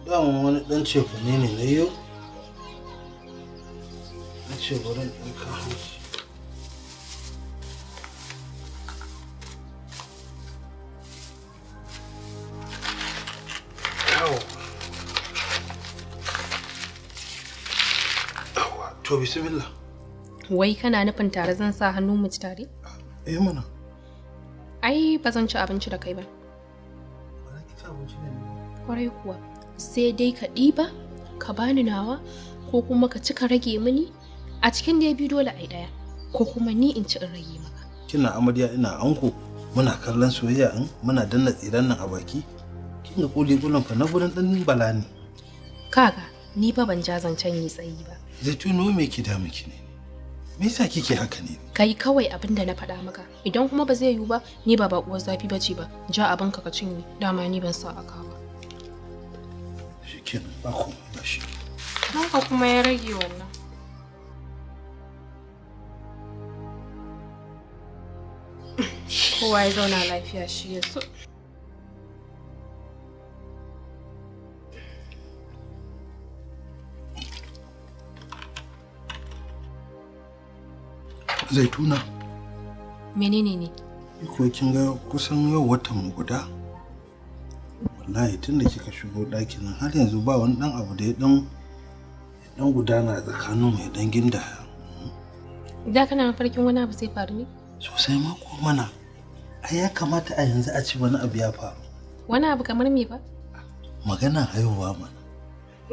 [SPEAKER 2] Daman wani ɗan cefane ne na yau. Na ce bari in ɗan kawo shi. Yawwa. To bismillah.
[SPEAKER 4] Wai kana nufin tare zan sa hannu mu ci tare?
[SPEAKER 2] Eh mana.
[SPEAKER 4] Ai ba zan ci abinci da kai ba.
[SPEAKER 2] Ba za ki ci abinci da ni ba.
[SPEAKER 4] Kwarai kuwa. Sai dai ka ɗiba, ka bani nawa, ko kuma ka ci ka rage mini. A cikin da biyu dole ai ɗaya, ko kuma ni in ci in rage maka.
[SPEAKER 2] Kina amarya ina anko, muna kallon soyayya in muna danna tsiran nan a baki. Kin ga kuli kulun fa na gurin ɗan bala ne.
[SPEAKER 4] Kaga, ni fa ban ja zancen yi tsayi ba.
[SPEAKER 2] Zaitunu, me ki damu ki ne? Me yasa kike haka ne?
[SPEAKER 4] Kai kawai abin da na faɗa maka. Idan kuma ba zai yiwu ba, ni ba baƙuwar zafi bace ba. Ja abinka ka cinye, dama ni ban sa aka ba.
[SPEAKER 2] Shikenan, ba komai ba shi.
[SPEAKER 4] Haka kuma ya rage wannan. Kowa ya zauna lafiya shi ya so.
[SPEAKER 2] Zaituna.
[SPEAKER 4] Menene ne?
[SPEAKER 2] Ko kin ga kusan yau watan mu guda. Wallahi tun da kika shigo ɗakin nan har yanzu ba wani ɗan abu da ya ɗan gudana tsakanin mu ya ɗan gindaya.
[SPEAKER 4] Da kana mafarkin wani abu zai faru ne?
[SPEAKER 2] Sosai ma ko mana. Ai ya kamata a yanzu a ci wani abu ya faru.
[SPEAKER 4] Wani abu kamar me ba?
[SPEAKER 2] Magana haihuwa mana.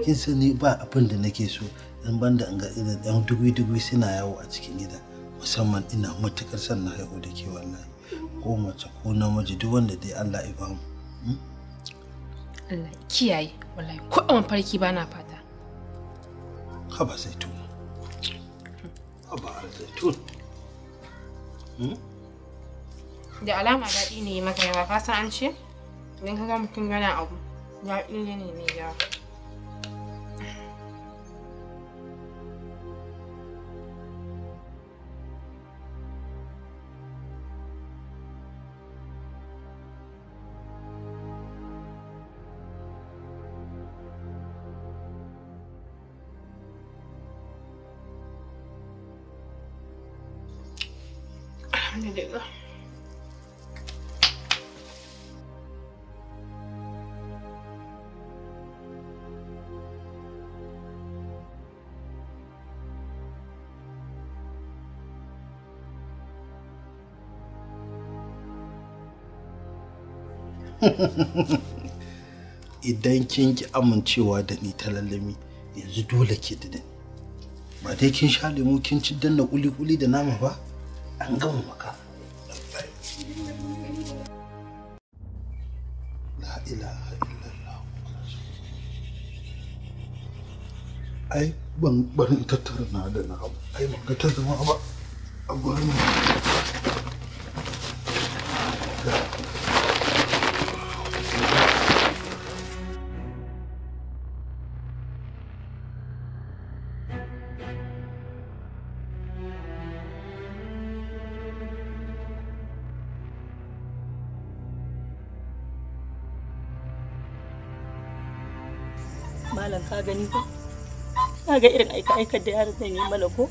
[SPEAKER 2] Kin sani ba abin da nake so in banda in ga irin ɗan dugui-dugui suna yawo a cikin gida. Musamman ina matuƙar son na haihu da ke wallahi. Ko mace ko namiji duk wanda dai Allah ya bamu.
[SPEAKER 4] Allah ya kiyaye wallahi ko a mafarki ba na fata.
[SPEAKER 2] Haba Zaitun. Haba Zaitun.
[SPEAKER 4] Da alama daɗi ne maka yawa, ka san an ce idan ka ga mutum yana abu daɗi ne mai yawa. Alhamdulillah.
[SPEAKER 2] Idan kin ki amincewa da ni ta lallami yanzu dole ke da ni. Ba dai kin sha lemu kin ci danna kuli-kuli da nama ba? An gama maka.
[SPEAKER 1] Ai ban bari in tattara na da na abu. Ai ban ga ta zama ba a gurin.
[SPEAKER 3] Malam ka gani ko? Ka ga irin aika-aikar da yaron nan yi mana ko?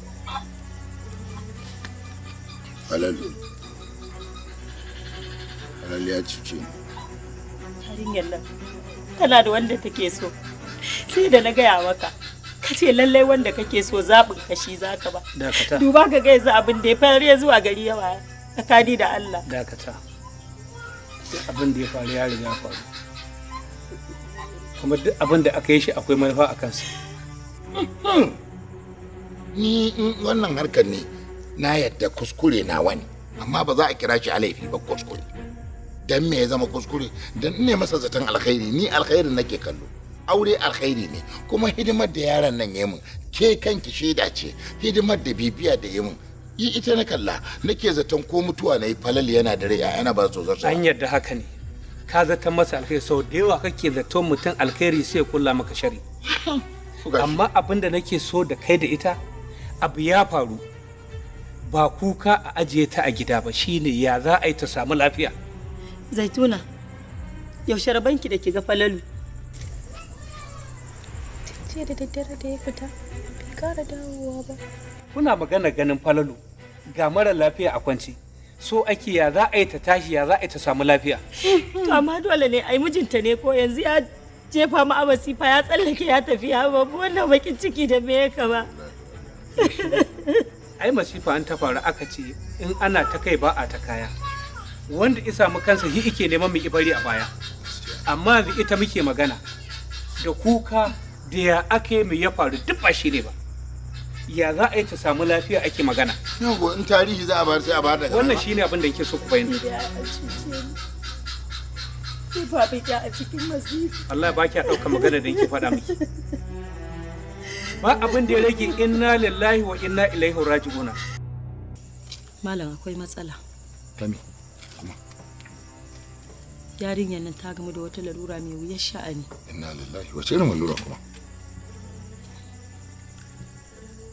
[SPEAKER 1] Falalu. Falalu ya cuce ni.
[SPEAKER 3] Yarinyar nan tana da wanda take so. Sai da na gaya maka. Ka ce lallai wanda kake so zaɓin ka shi zaka ba.
[SPEAKER 10] Dakata.
[SPEAKER 3] Duba ka ga yanzu abin da ya faru ya zuwa gari yawa tsakani da Allah.
[SPEAKER 10] Dakata. Duk abin da ya faru ya riga ya faru. Kuma duk abin da aka yi shi akwai manufa a kansa.
[SPEAKER 1] Ni wannan harkar ne na yadda kuskure na wani, amma ba za a kira shi a laifi ba kuskure. Dan me ya zama kuskure? Dan ne masa zaton alkhairi, ni alkhairin nake kallo. Aure alkhairi ne, kuma hidimar da yaron nan ya min, ke kanki shaida ce, hidimar da bibiya da ya min. Yi ita na kalla, nake zaton ko mutuwa na yi Falal yana da rai, ana ba su zarta.
[SPEAKER 10] An yarda haka ne. Ka zata masa alkhairi sau da yawa kake zaton mutum alkhairi sai ya kulla maka shari. Amma abin da nake so da kai da ita, abu ya faru ba kuka a ajiye ta a gida ba, shine ya za a yi ta samu lafiya.
[SPEAKER 3] Zaituna, yaushe rabanki da ki ga Falalu?
[SPEAKER 4] Jiya da daddare da ya fita, bai kara dawowa ba.
[SPEAKER 10] Kuna magana ganin Falalu ga mara lafiya a kwance. So ake ya za a yi ta tashi, ya za a yi ta samu lafiya.
[SPEAKER 3] To amma dole ne ai mijinta ne ko yanzu ya jefa mu a masifa ya tsallake ya tafi ya babu wannan bakin ciki da me ya kama.
[SPEAKER 10] Ai masifa an ta faru aka ce in ana ta kai ba a ta kaya. Wanda ya samu kansa shi ike neman mu bari a baya. Amma yanzu ita muke magana da kuka da ya aka yi mai ya faru duk ba shi ne ba. Ya za a yi ta samu lafiya ake magana.
[SPEAKER 1] Yau in tarihi za a bar sai a bar daga.
[SPEAKER 10] Wannan shine abin da yake so ku bayyana.
[SPEAKER 3] Ni ba biki a cikin masifa.
[SPEAKER 10] Allah ba ki ɗauka magana da yake faɗa miki. Ba abin da ya rage inna lillahi wa inna ilaihi raji'una.
[SPEAKER 3] Malam akwai matsala.
[SPEAKER 1] Tami.
[SPEAKER 3] Yarinyar nan ta gamu da wata larura mai wuyar sha'ani.
[SPEAKER 1] Inna lillahi wace irin lalura kuma?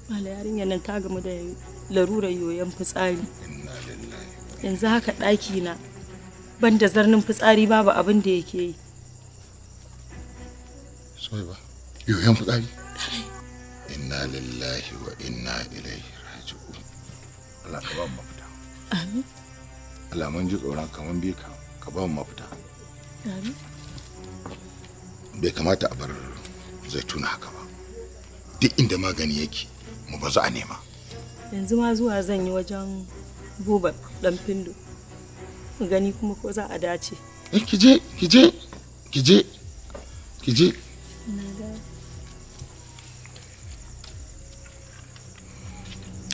[SPEAKER 3] Malam yarinyar nan ta gamu da larurar yoyon fitsari.
[SPEAKER 1] Inna lillahi.
[SPEAKER 3] Yanzu haka ɗaki na banda zarnin fitsari babu abin da yake yi.
[SPEAKER 1] Soyi ba, yoyon fitsari? Inna lillahi wa inna ilaihi raji'un. Allah ka ba mu mafita.
[SPEAKER 3] Amin.
[SPEAKER 1] Allah mun ji tsoron ka mun bi ka, ka ba mu mafita.
[SPEAKER 3] Amin.
[SPEAKER 1] Bai kamata a bar Zaituna haka ba. Duk inda magani yake, mu bazu a nema.
[SPEAKER 3] Yanzu ma zuwa zan yi wajen Buba ɗan Findo. Gani kuma ko za a dace.
[SPEAKER 1] Ki je, ki je, ki je, ki je.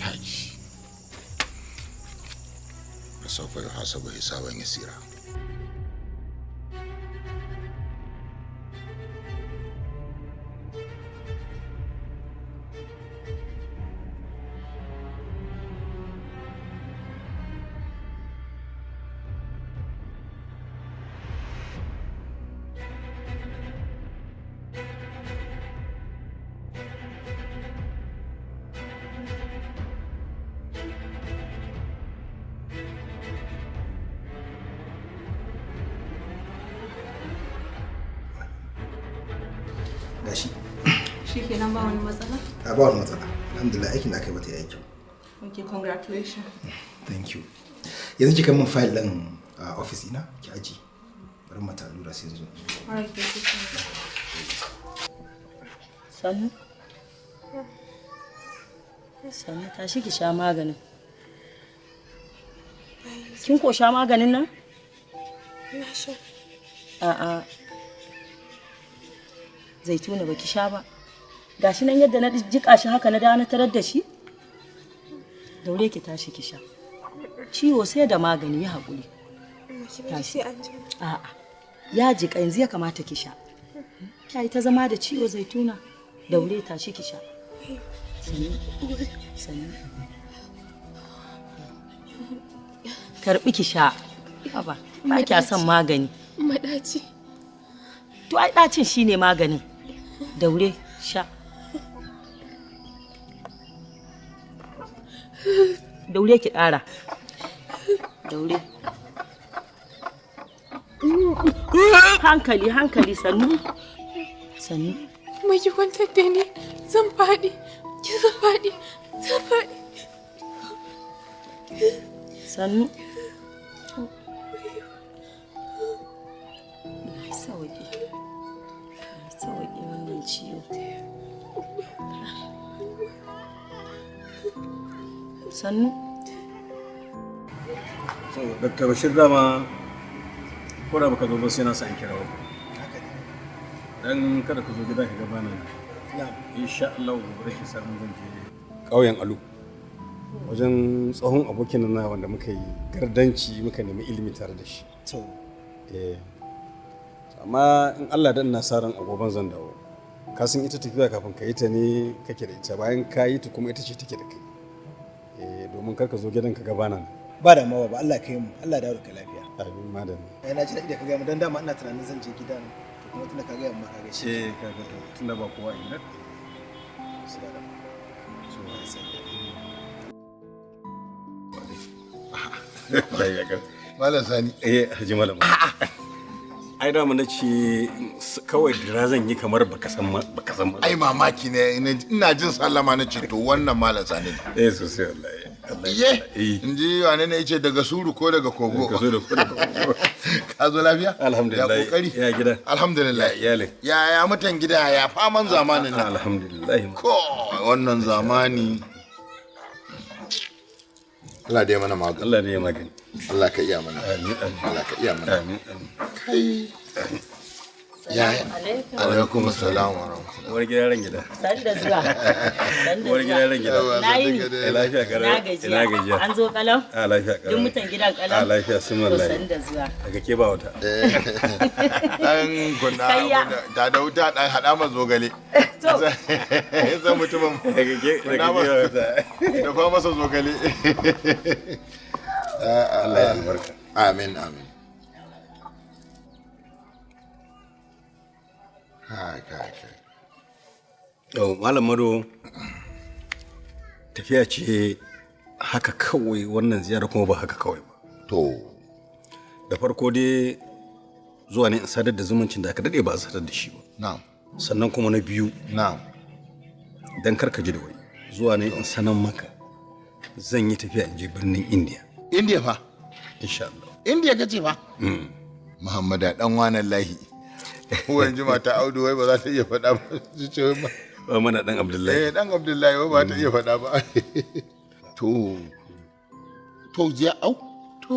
[SPEAKER 1] Haji. Fasaufa yuhasabu hisaban yasira.
[SPEAKER 9] Gashi.
[SPEAKER 4] Shikenan ba wani matsala?
[SPEAKER 9] A ba wani matsala. Alhamdulillah aikin da aka yi mata yayi kyau.
[SPEAKER 4] Okay, congratulations.
[SPEAKER 9] Thank you. Yanzu kika min file din a office ina ki aji. Bari mata allura sai yanzu.
[SPEAKER 4] Alright,
[SPEAKER 3] Sannu. Sannu tashi ki sha maganin. Kin ko sha maganin nan?
[SPEAKER 4] Na sha.
[SPEAKER 3] A'a. Zaituna baki sha ba. Gashi nan yadda na jika shi haka na da na tarar da shi. Daure ki tashi ki sha. Ciwo sai da magani ya haƙuri.
[SPEAKER 4] Tashi.
[SPEAKER 3] A'a. Ya jika yanzu ya kamata ki sha. Ki ta zama da ciwo Zaituna. Daure tashi ki sha. Sannu. Sannu. Karbi ki sha. Haba, ba kya son magani.
[SPEAKER 4] Maɗaci.
[SPEAKER 3] To ai ɗacin shine maganin. Daure sha. Daure ki ƙara. Daure. Hankali, hankali, sannu. Sannu.
[SPEAKER 4] Mai ki kwantar da ni, zan faɗi, ki zan faɗi, zan faɗi.
[SPEAKER 3] Sannu. Allah sauƙi. Allah sauƙi wannan ciwo. Sannu.
[SPEAKER 11] So, Dr. Bashir dama ko da baka zo ba sai na sa an kira ku. Dan kada ka zo gida ka ga bana nan. Insha Allah gobe ki samu zan je ƙauyen Alu. Wajen tsohon abokin nan wanda muka yi gardanci muka nemi ilimi tare da shi.
[SPEAKER 9] To.
[SPEAKER 11] Eh. Amma in Allah dan ina sa ran agoban zan dawo. Ka san ita tafiya kafin ka yi ta ne kake da ita, bayan ka yi ta kuma ita ce take da kai. Eh, domin kar ka zo gidan ka ga bana nan.
[SPEAKER 9] Ba da mawa ba, Allah kai mu, Allah dawo da kai lafiya.
[SPEAKER 11] Amin madam.
[SPEAKER 9] Ai na ji daɗi da ka gaya mu, dan dama ina tunanin zan je gidan, to kuma tunda ka gaya mu ka gaishe.
[SPEAKER 11] Eh, ka ga to tunda ba kowa a gidan.
[SPEAKER 1] Malam Sani.
[SPEAKER 11] Eh, Haji Malam. Ai dama na ce kawai dira zan yi kamar baka san baka san.
[SPEAKER 1] Ai mamaki ne, ina jin sallama na ce to wannan Malam Sani ne.
[SPEAKER 11] Eh sosai wallahi.
[SPEAKER 1] Iye, in ji wane ne yace daga suru ko daga kogo.
[SPEAKER 11] Daga suru ko daga kogo.
[SPEAKER 1] Ka zo lafiya?
[SPEAKER 11] Alhamdulillah.
[SPEAKER 1] Ya kokari?
[SPEAKER 11] Ya gida.
[SPEAKER 1] Alhamdulillah.
[SPEAKER 11] Ya iyalin.
[SPEAKER 1] Ya mutan gida, ya faman zamanin nan.
[SPEAKER 11] Alhamdulillah.
[SPEAKER 1] Ko wannan zamani. Allah dai mana magani.
[SPEAKER 11] Allah dai magani.
[SPEAKER 1] Allah ka iya mana.
[SPEAKER 11] Amin amin.
[SPEAKER 1] Allah ka iya mana.
[SPEAKER 11] Amin amin.
[SPEAKER 1] Kai. Ya alaikum assalam wa rahmatullah.
[SPEAKER 11] Uwar gida ran gida.
[SPEAKER 3] San da zuwa.
[SPEAKER 11] Uwar gida ran gida.
[SPEAKER 3] Na yi ni.
[SPEAKER 11] Lafiya kalau.
[SPEAKER 3] Na gajiya.
[SPEAKER 11] Ina gajiya.
[SPEAKER 3] An zo kalau?
[SPEAKER 11] A lafiya kalau.
[SPEAKER 3] Duk mutan gidan kalau?
[SPEAKER 11] A lafiya sun wallahi.
[SPEAKER 3] To san da zuwa.
[SPEAKER 11] Daga ke ba wata.
[SPEAKER 1] Dan kunna da da wuta dan hada ma zogale.
[SPEAKER 3] To.
[SPEAKER 1] Zan mutumin.
[SPEAKER 11] Daga ke wata.
[SPEAKER 1] Da fa masa zogale.
[SPEAKER 11] Allah ya albarka.
[SPEAKER 1] Amin amin. Kai kai kai.
[SPEAKER 11] Yau Malam Mado, tafiya ce haka kawai wannan ziyara kuma ba haka kawai ba.
[SPEAKER 1] To.
[SPEAKER 11] Da farko dai zuwa ne in sadar da zumuncin da aka dade ba a sadar da shi ba.
[SPEAKER 1] Na'am.
[SPEAKER 11] Sannan kuma na biyu.
[SPEAKER 1] Na'am.
[SPEAKER 11] Dan karka ji da wai. Zuwa ne in sanan maka zan yi tafiya in je birnin India.
[SPEAKER 1] India fa?
[SPEAKER 11] Insha Allah.
[SPEAKER 1] India kace fa? Muhammadu dan wanan lahi. Uwan jima ta Audu wai ba za ta iya faɗa ba. Ce wai
[SPEAKER 11] ba mana dan Abdullahi.
[SPEAKER 1] Eh dan Abdullahi wai ba ta iya faɗa ba. To to ziya au to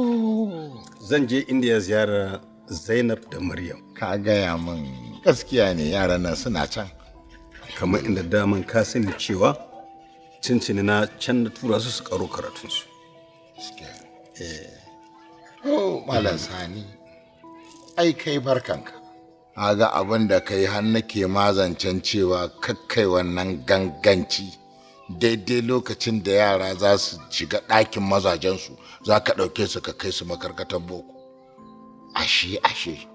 [SPEAKER 11] zan je India ziyara Zainab da Maryam.
[SPEAKER 1] Ka gaya min gaskiya ne yaran nan suna can.
[SPEAKER 11] Kamar inda daman ka sani cewa cincini na can na tura su su karo karatunsu.
[SPEAKER 1] Gaskiya. Eh. Oh Malam Sani ai kai barkanka. Aga abin da kai har nake mazancen cewa kakkai wannan ganganci daidai lokacin da yara za su shiga ɗakin mazajensu za ka ɗauke su ka kai su makarkatan boko. Ashe ashe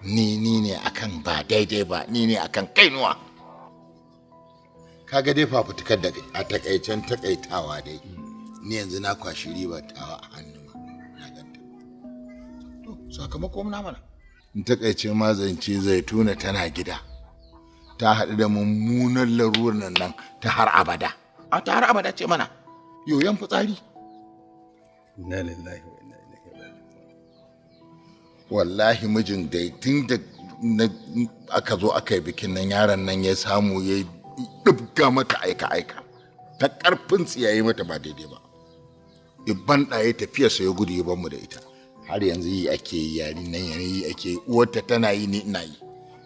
[SPEAKER 1] ni ne akan ba daidai ba, ni ne akan kainuwa. Kaga dai fafutukar da a takaicen takaitawa dai ni yanzu na kwashi ribar tawa a hannu ma na ganta. To sakamako na mana. In takaice mazance Zaituna tana gida ta haɗu da mummunan larurar nan ta har abada. A ta har abada ce mana yoyon fitsari.
[SPEAKER 11] Inna lillahi wa inna ilaihi raji'un.
[SPEAKER 1] Wallahi mijin dai tun da aka zo aka yi bikin nan yaron nan ya samu ya ɗibga mata aika aika ta ƙarfin tsiyaye mata ba daidai ba. Ibban ɗaye tafiyarsa ya gudu ya ban mu da ita. Har yanzu yi ake yi yari nan yi ake yi uwarta tana yi ni ina yi.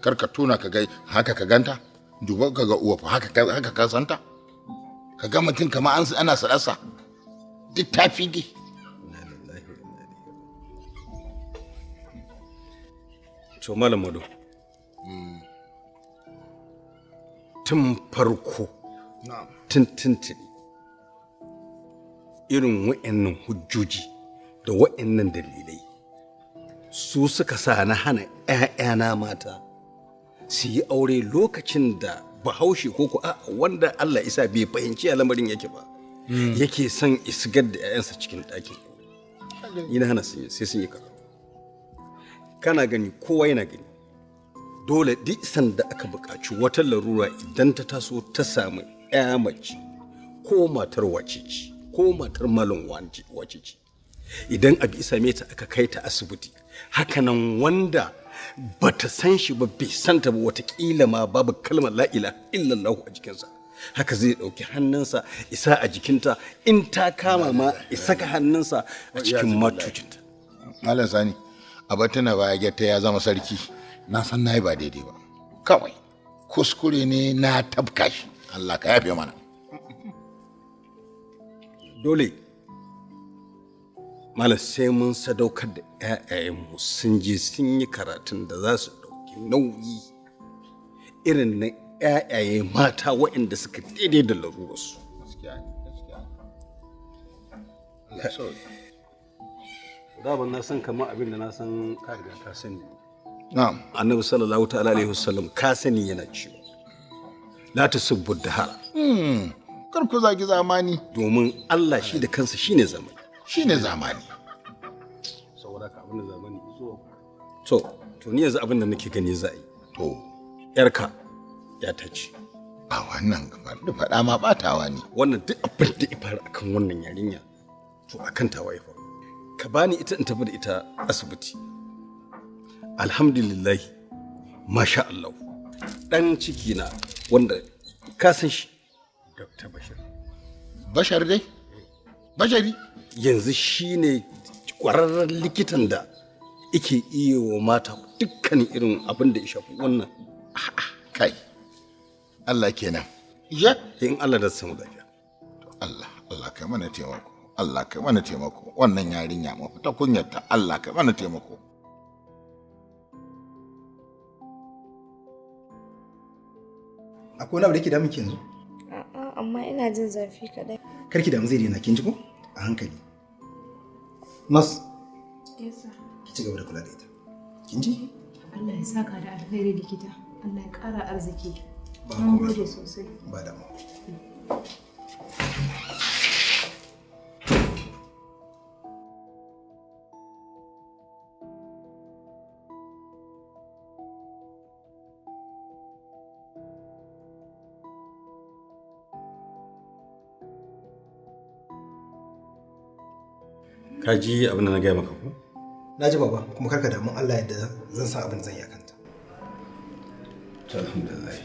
[SPEAKER 1] Kar ka tona ka ga haka ka ganta, duba ka ga uwa fa haka ka santa. Ka ga mutum kamar ana sarasa duk ta fige.
[SPEAKER 11] To Malam Mado. Tun farko, tun tuntuni, irin wa'annan hujjoji da wa'annan dalilai su suka sa na hana 'ya'yana mata su yi aure lokacin da Bahaushe ko ko a wanda Allah isa bai fahimci ya lamarin yake ba, yake son isgar da 'ya'yansa cikin ɗakin. Ni na hana sai sun yi karatu. Kana gani, kowa yana gani. Dole duk sanda aka buƙaci wata larura idan ta taso ta samu 'ya mace ko matar wace ce ko matar malam wace ce, idan abu isa same ta aka kai ta asibiti, hakanan wanda bata san shi ba, bai santa ba, watakila ma babu kalmar la ilaha illallah a jikinsa, haka zai ɗauki hannunsa isa a jikinta, in ta kama ma isa ka hannunsa a cikin matucinta.
[SPEAKER 1] Malam Sani, a batuna baya gyatta ya zama sarki. Na san na yi ba daidai ba, kawai kuskure ne na tabka shi. Allah ka yafe mana.
[SPEAKER 11] Dole malam sai mun sadaukar da 'ya'yayenmu sun je sun yi karatun da za su ɗauki nauyi irin na 'ya'yaye mata waɗanda suka daidai da larurarsu. Daban na san kamar abin da na san ka riga ka sani.
[SPEAKER 1] Na'am.
[SPEAKER 11] Annabi sallallahu ta'ala alaihi wasallam ka sani yana cewa la tasubbu dahara.
[SPEAKER 1] Kar ku zagi zamani.
[SPEAKER 11] Domin Allah shi da kansa shine zamani.
[SPEAKER 1] Shine zamani.
[SPEAKER 11] Saboda ka abin da zamani zo. To ni yanzu abin da nake gani za a yi.
[SPEAKER 1] To
[SPEAKER 11] yarka ya ta ce.
[SPEAKER 1] A wannan da faɗa ma ɓatawa ne.
[SPEAKER 11] Wannan duk abin da ya faru akan wannan yarinya to akan tawa ya faru. Ka bani ita in tafi da ita asibiti. Alhamdulillah, masha Allah. Dan ciki na wanda ka san shi, Dr. Bashir.
[SPEAKER 1] Bashar dai? Bashari?
[SPEAKER 11] Yanzu shi ne ƙwararren likitan da yake iya wa mata dukkan irin abin da ya shafi wannan.
[SPEAKER 1] Kai, Allah kenan.
[SPEAKER 11] Ya? In Allah da samu lafiya.
[SPEAKER 1] Allah, Allah kai mana taimako. Allah kai mana taimako. Wannan yarinya mafita kunyarta. Allah kai mana taimako.
[SPEAKER 9] Akwai wani abu da yake damun ki yanzu?
[SPEAKER 6] A'a, amma ina jin zafi kaɗan.
[SPEAKER 9] Kar ki damu, zai daina, kin ji ko? A hankali. Nurse.
[SPEAKER 4] Yes sir.
[SPEAKER 9] Ki ci gaba da kula da ita. Kin ji?
[SPEAKER 7] Allah ya saka da alheri likita. Allah ya ƙara arziki.
[SPEAKER 9] Ba
[SPEAKER 7] Mun
[SPEAKER 9] komai.
[SPEAKER 7] gode sosai.
[SPEAKER 9] Ba damuwa.
[SPEAKER 11] Ka ji abin da na gaya maka ko?
[SPEAKER 9] Na ji baba, kuma karka damu, Allah yadda zan san abin da zan yi akan ta.
[SPEAKER 11] To alhamdulillah.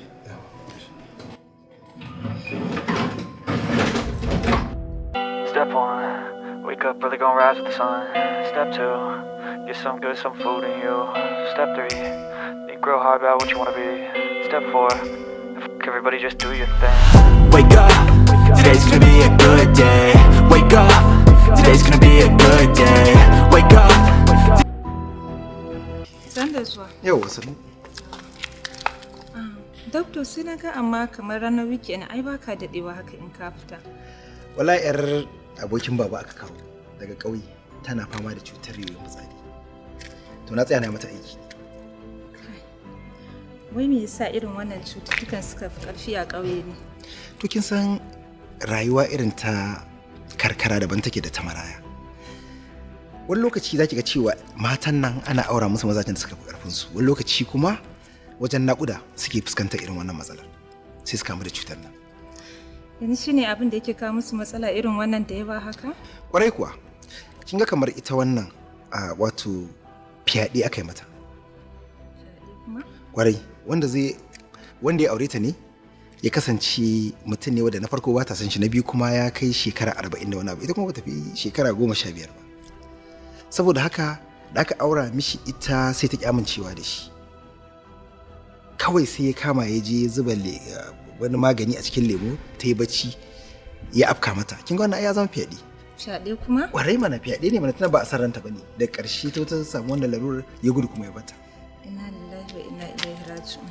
[SPEAKER 12] Step one, wake up early, gonna rise with the sun. Step two, get some good, some food in you. Step three, think real hard about what you wanna be. Step four, f everybody, just do your thing.
[SPEAKER 13] Wake up, today's gonna be a good day. Wake up, today's gonna be a good day. Wake up.
[SPEAKER 7] San da zuwa.
[SPEAKER 9] Yau sannu.
[SPEAKER 7] Doctor, sai na ga amma kamar ranar weekend ai baka daɗewa haka in ka fita.
[SPEAKER 9] Wallahi yar abokin baba aka kawo daga ƙauye, tana fama da cutar yoyon fitsari. To na tsaya na mata aiki.
[SPEAKER 7] Wai me yasa irin wannan cututtukan suka fi ƙarfi a ƙauye ne?
[SPEAKER 9] To kin san rayuwa irin ta karkara daban take da ta maraya. Wani lokaci za ki ga cewa matan nan ana aura musu mazajen da suka fi ƙarfinsu, wani lokaci kuma wajen naƙuda suke fuskantar irin wannan matsalar, sai su kamu da cutar nan.
[SPEAKER 7] Yanzu shine abin da yake kawo musu matsala irin wannan da yawa haka?
[SPEAKER 9] Kwarai kuwa, kin ga kamar ita wannan wato fyaɗe aka yi mata.
[SPEAKER 7] Kuma?
[SPEAKER 9] Kwarai, wanda zai wanda ya aure ta ne ya kasance mutum ne wanda na farko ba ta san shi, na biyu kuma ya kai shekara 40 da wani abu, ita kuma ba ta fi shekara 15 ba. Saboda haka da aka aura mishi ita sai ta ki amincewa da shi. Kawai sai ya kama ya je ya zuba wani magani a cikin lemo, ta yi bacci ya afka mata. Kin ga wannan ai ya zama fyaɗe.
[SPEAKER 7] Fyaɗe kuma?
[SPEAKER 9] Kwarai mana, fyaɗe ne mana, tana ba a san ranta bane. Da ƙarshe ta ta samu wannan larurar, ya gudu kuma ya bata.
[SPEAKER 7] Inna lillahi wa inna ilaihi raji'un.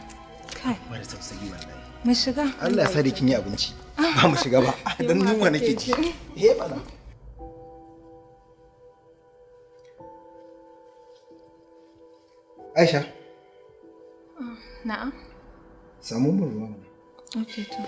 [SPEAKER 7] Kai.
[SPEAKER 9] Mara tausayi wallahi.
[SPEAKER 7] Mu shiga.
[SPEAKER 9] Allah ya sa da kin yi abinci. Ba mu shiga ba. Dan yunwa nake ji. Eh bana. Aisha.
[SPEAKER 4] Na'am.
[SPEAKER 9] Samu mun ruwa mana.
[SPEAKER 4] Okay to.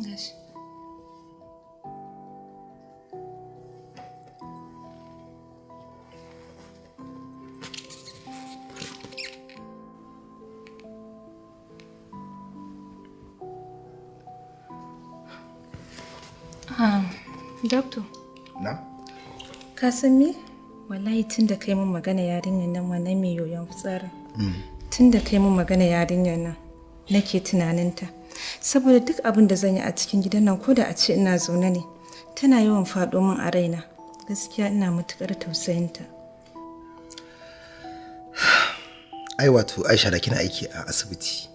[SPEAKER 4] Gashi. Doctor.
[SPEAKER 9] Na?
[SPEAKER 7] Ka san me? Wallahi tun da kai mun magana yarinyar nan wannan mai yoyon fitsarin. Tun da kai mun magana yarinyar nan nake tunaninta. Saboda duk abin da zan yi a cikin gidan nan ko da a ce ina zaune ne, tana yawan faɗo min a raina. Gaskiya ina matuƙar tausayinta.
[SPEAKER 9] Ai wato Aisha da kina aiki a asibiti.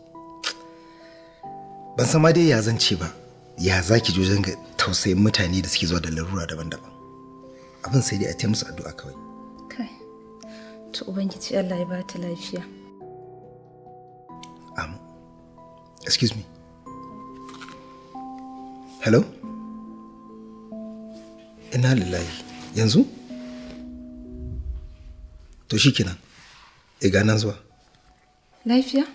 [SPEAKER 9] Ban san ma dai ya zan ce ba. Ya za ki wajen ga tausayin mutane da suke zuwa da larura daban-daban. Abin sai dai a taya musu addu'a kawai.
[SPEAKER 7] Kai. To Ubangiji Allah ya bata lafiya.
[SPEAKER 9] Amin. Excuse me. Hello? Ina lillahi. Yanzu? To shikenan. E ga nan zuwa.
[SPEAKER 7] Lafiya?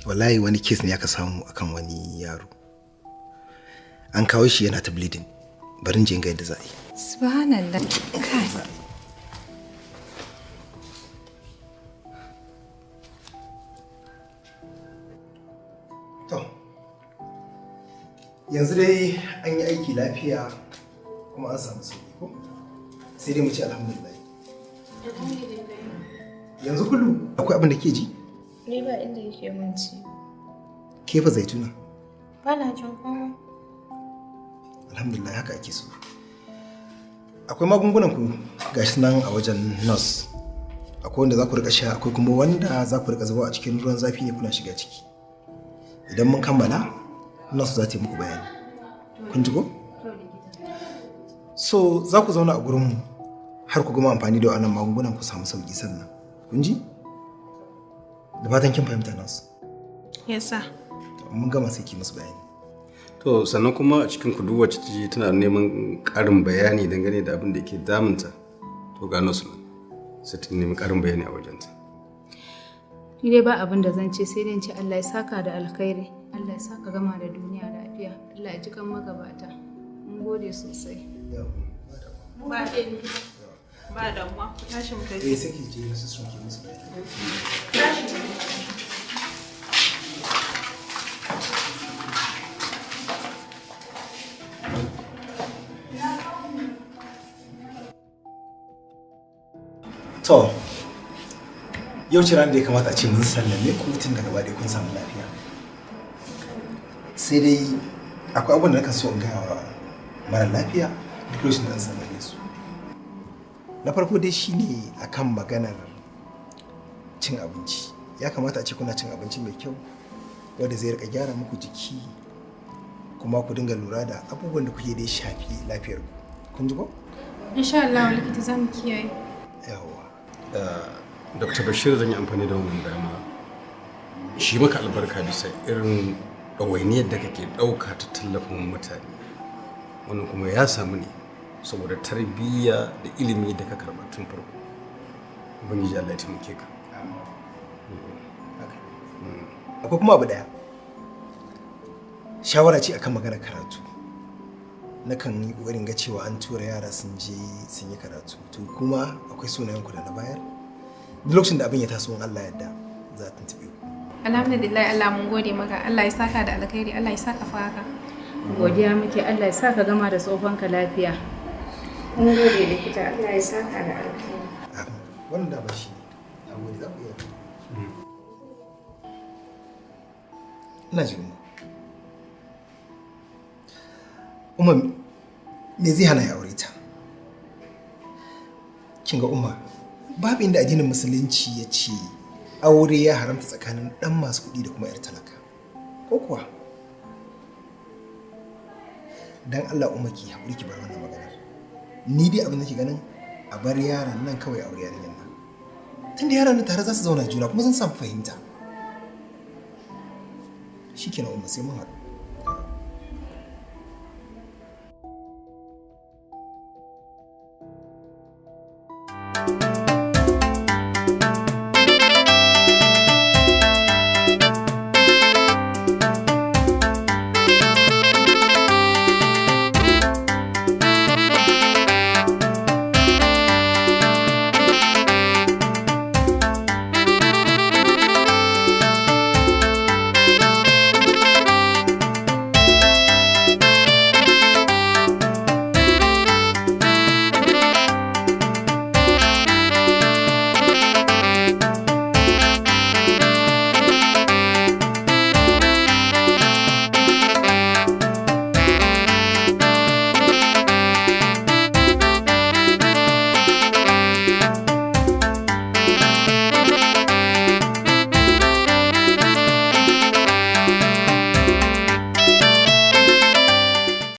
[SPEAKER 9] Wallahi wani case ne aka samu akan wani yaro. An kawo shi yana ta bleeding. Bari in je in ga yadda za a yi.
[SPEAKER 7] Subhanallah. Kai.
[SPEAKER 9] To. Yanzu dai an yi aiki lafiya kuma an samu sauki ko? Sai dai mu ce alhamdulillah. Yanzu kullu akwai abin da ke ji?
[SPEAKER 6] Ni ba inda yake mun ci.
[SPEAKER 9] Ke fa Zaituna?
[SPEAKER 6] Ba na jin komai.
[SPEAKER 9] Alhamdulillah haka ake so. Akwai magungunan ku gashi nan a wajen nurse. Akwai wanda za ku rika sha, akwai kuma wanda za ku rika zuba a cikin ruwan zafi ne kuna shiga ciki. Idan mun kammala, nurse za ta yi muku bayani. Kun ji ko? So za ku zauna a gurinmu har ku gama amfani da wannan magungunan ku samu sauki sannan. Kun ji? Da fatan kin fahimta nurse.
[SPEAKER 4] Yes sir.
[SPEAKER 9] To mun gama sai ki musu bayani.
[SPEAKER 11] To sannan kuma a cikin ku duk wacce ta tana neman ƙarin bayani dangane da abin da ke damunta to ga nurse nan sai ta nemi ƙarin bayani a wajenta.
[SPEAKER 7] Ni dai ba abin da zan ce sai dai in ce Allah ya saka da alkhairi. Allah ya saka gama da duniya lafiya. Allah ya ji kan magabata. Mun gode sosai.
[SPEAKER 4] Ba ba damuwa, ku tashi mu tafi.
[SPEAKER 9] Eh sai ki je nasu sun ki musu bayani.
[SPEAKER 4] Tashi mu tafi.
[SPEAKER 9] To, yau ce ranar da ya kamata a ce mun sallame ku tun daga gaba ɗaya kun samu lafiya. Sai dai akwai abin da nakan so in gaya wa mara lafiya duk lokacin da zan sallame su. Na farko dai shine akan maganar cin abinci. Ya kamata a ce kuna cin abinci mai kyau wanda zai rika gyara muku jiki kuma ku dinga lura da abubuwan da kuke da ya shafi lafiyar ku. Kun ji ko?
[SPEAKER 4] Insha Allah likita za mu kiyaye.
[SPEAKER 9] Yawwa.
[SPEAKER 11] Dr. Bashir zan yi amfani da wannan dama shi maka albarka bisa irin ɗawainiyar da kake ɗauka ta tallafin mutane. Wannan kuma ya samu ne saboda tarbiyya da ilimi da ka karɓa tun farko. Ubangiji Allah ya taimake ka.
[SPEAKER 9] Akwai kuma abu daya. Shawara ce akan maganar karatu. Nakan yi ƙoƙarin ga cewa an tura yara sun je sun yi karatu. To kuma akwai sunayen ku da na bayar. Duk lokacin da abin ya taso in Allah yarda za a tuntuɓe ku.
[SPEAKER 4] Alhamdulillah, Allah mun gode maka. Allah ya saka da alkhairi, Allah ya saka faka.
[SPEAKER 14] Godiya muke, Allah ya saka gama da tsohonka lafiya.
[SPEAKER 6] Mun gode likita, Allah ya saka da alkhairi.
[SPEAKER 9] Wannan da ba shi ne. Na gode, za ku iya. Ina jin ku. Umma, me zai hana ya aure ta? Kin ga Umma, babu inda addinin Musulunci ya ce aure ya haramta tsakanin ɗan masu kuɗi da kuma 'yar talaka. Ko kuwa? Dan Allah Umma ki haƙuri ki bar wannan maganar. Ni dai abin da ke ganin a bar yaran nan kawai aure yarinyar nan. Tunda yaran nan tare za su zauna juna kuma sun samu fahimta. Shikenan Umma, sai mun haɗu.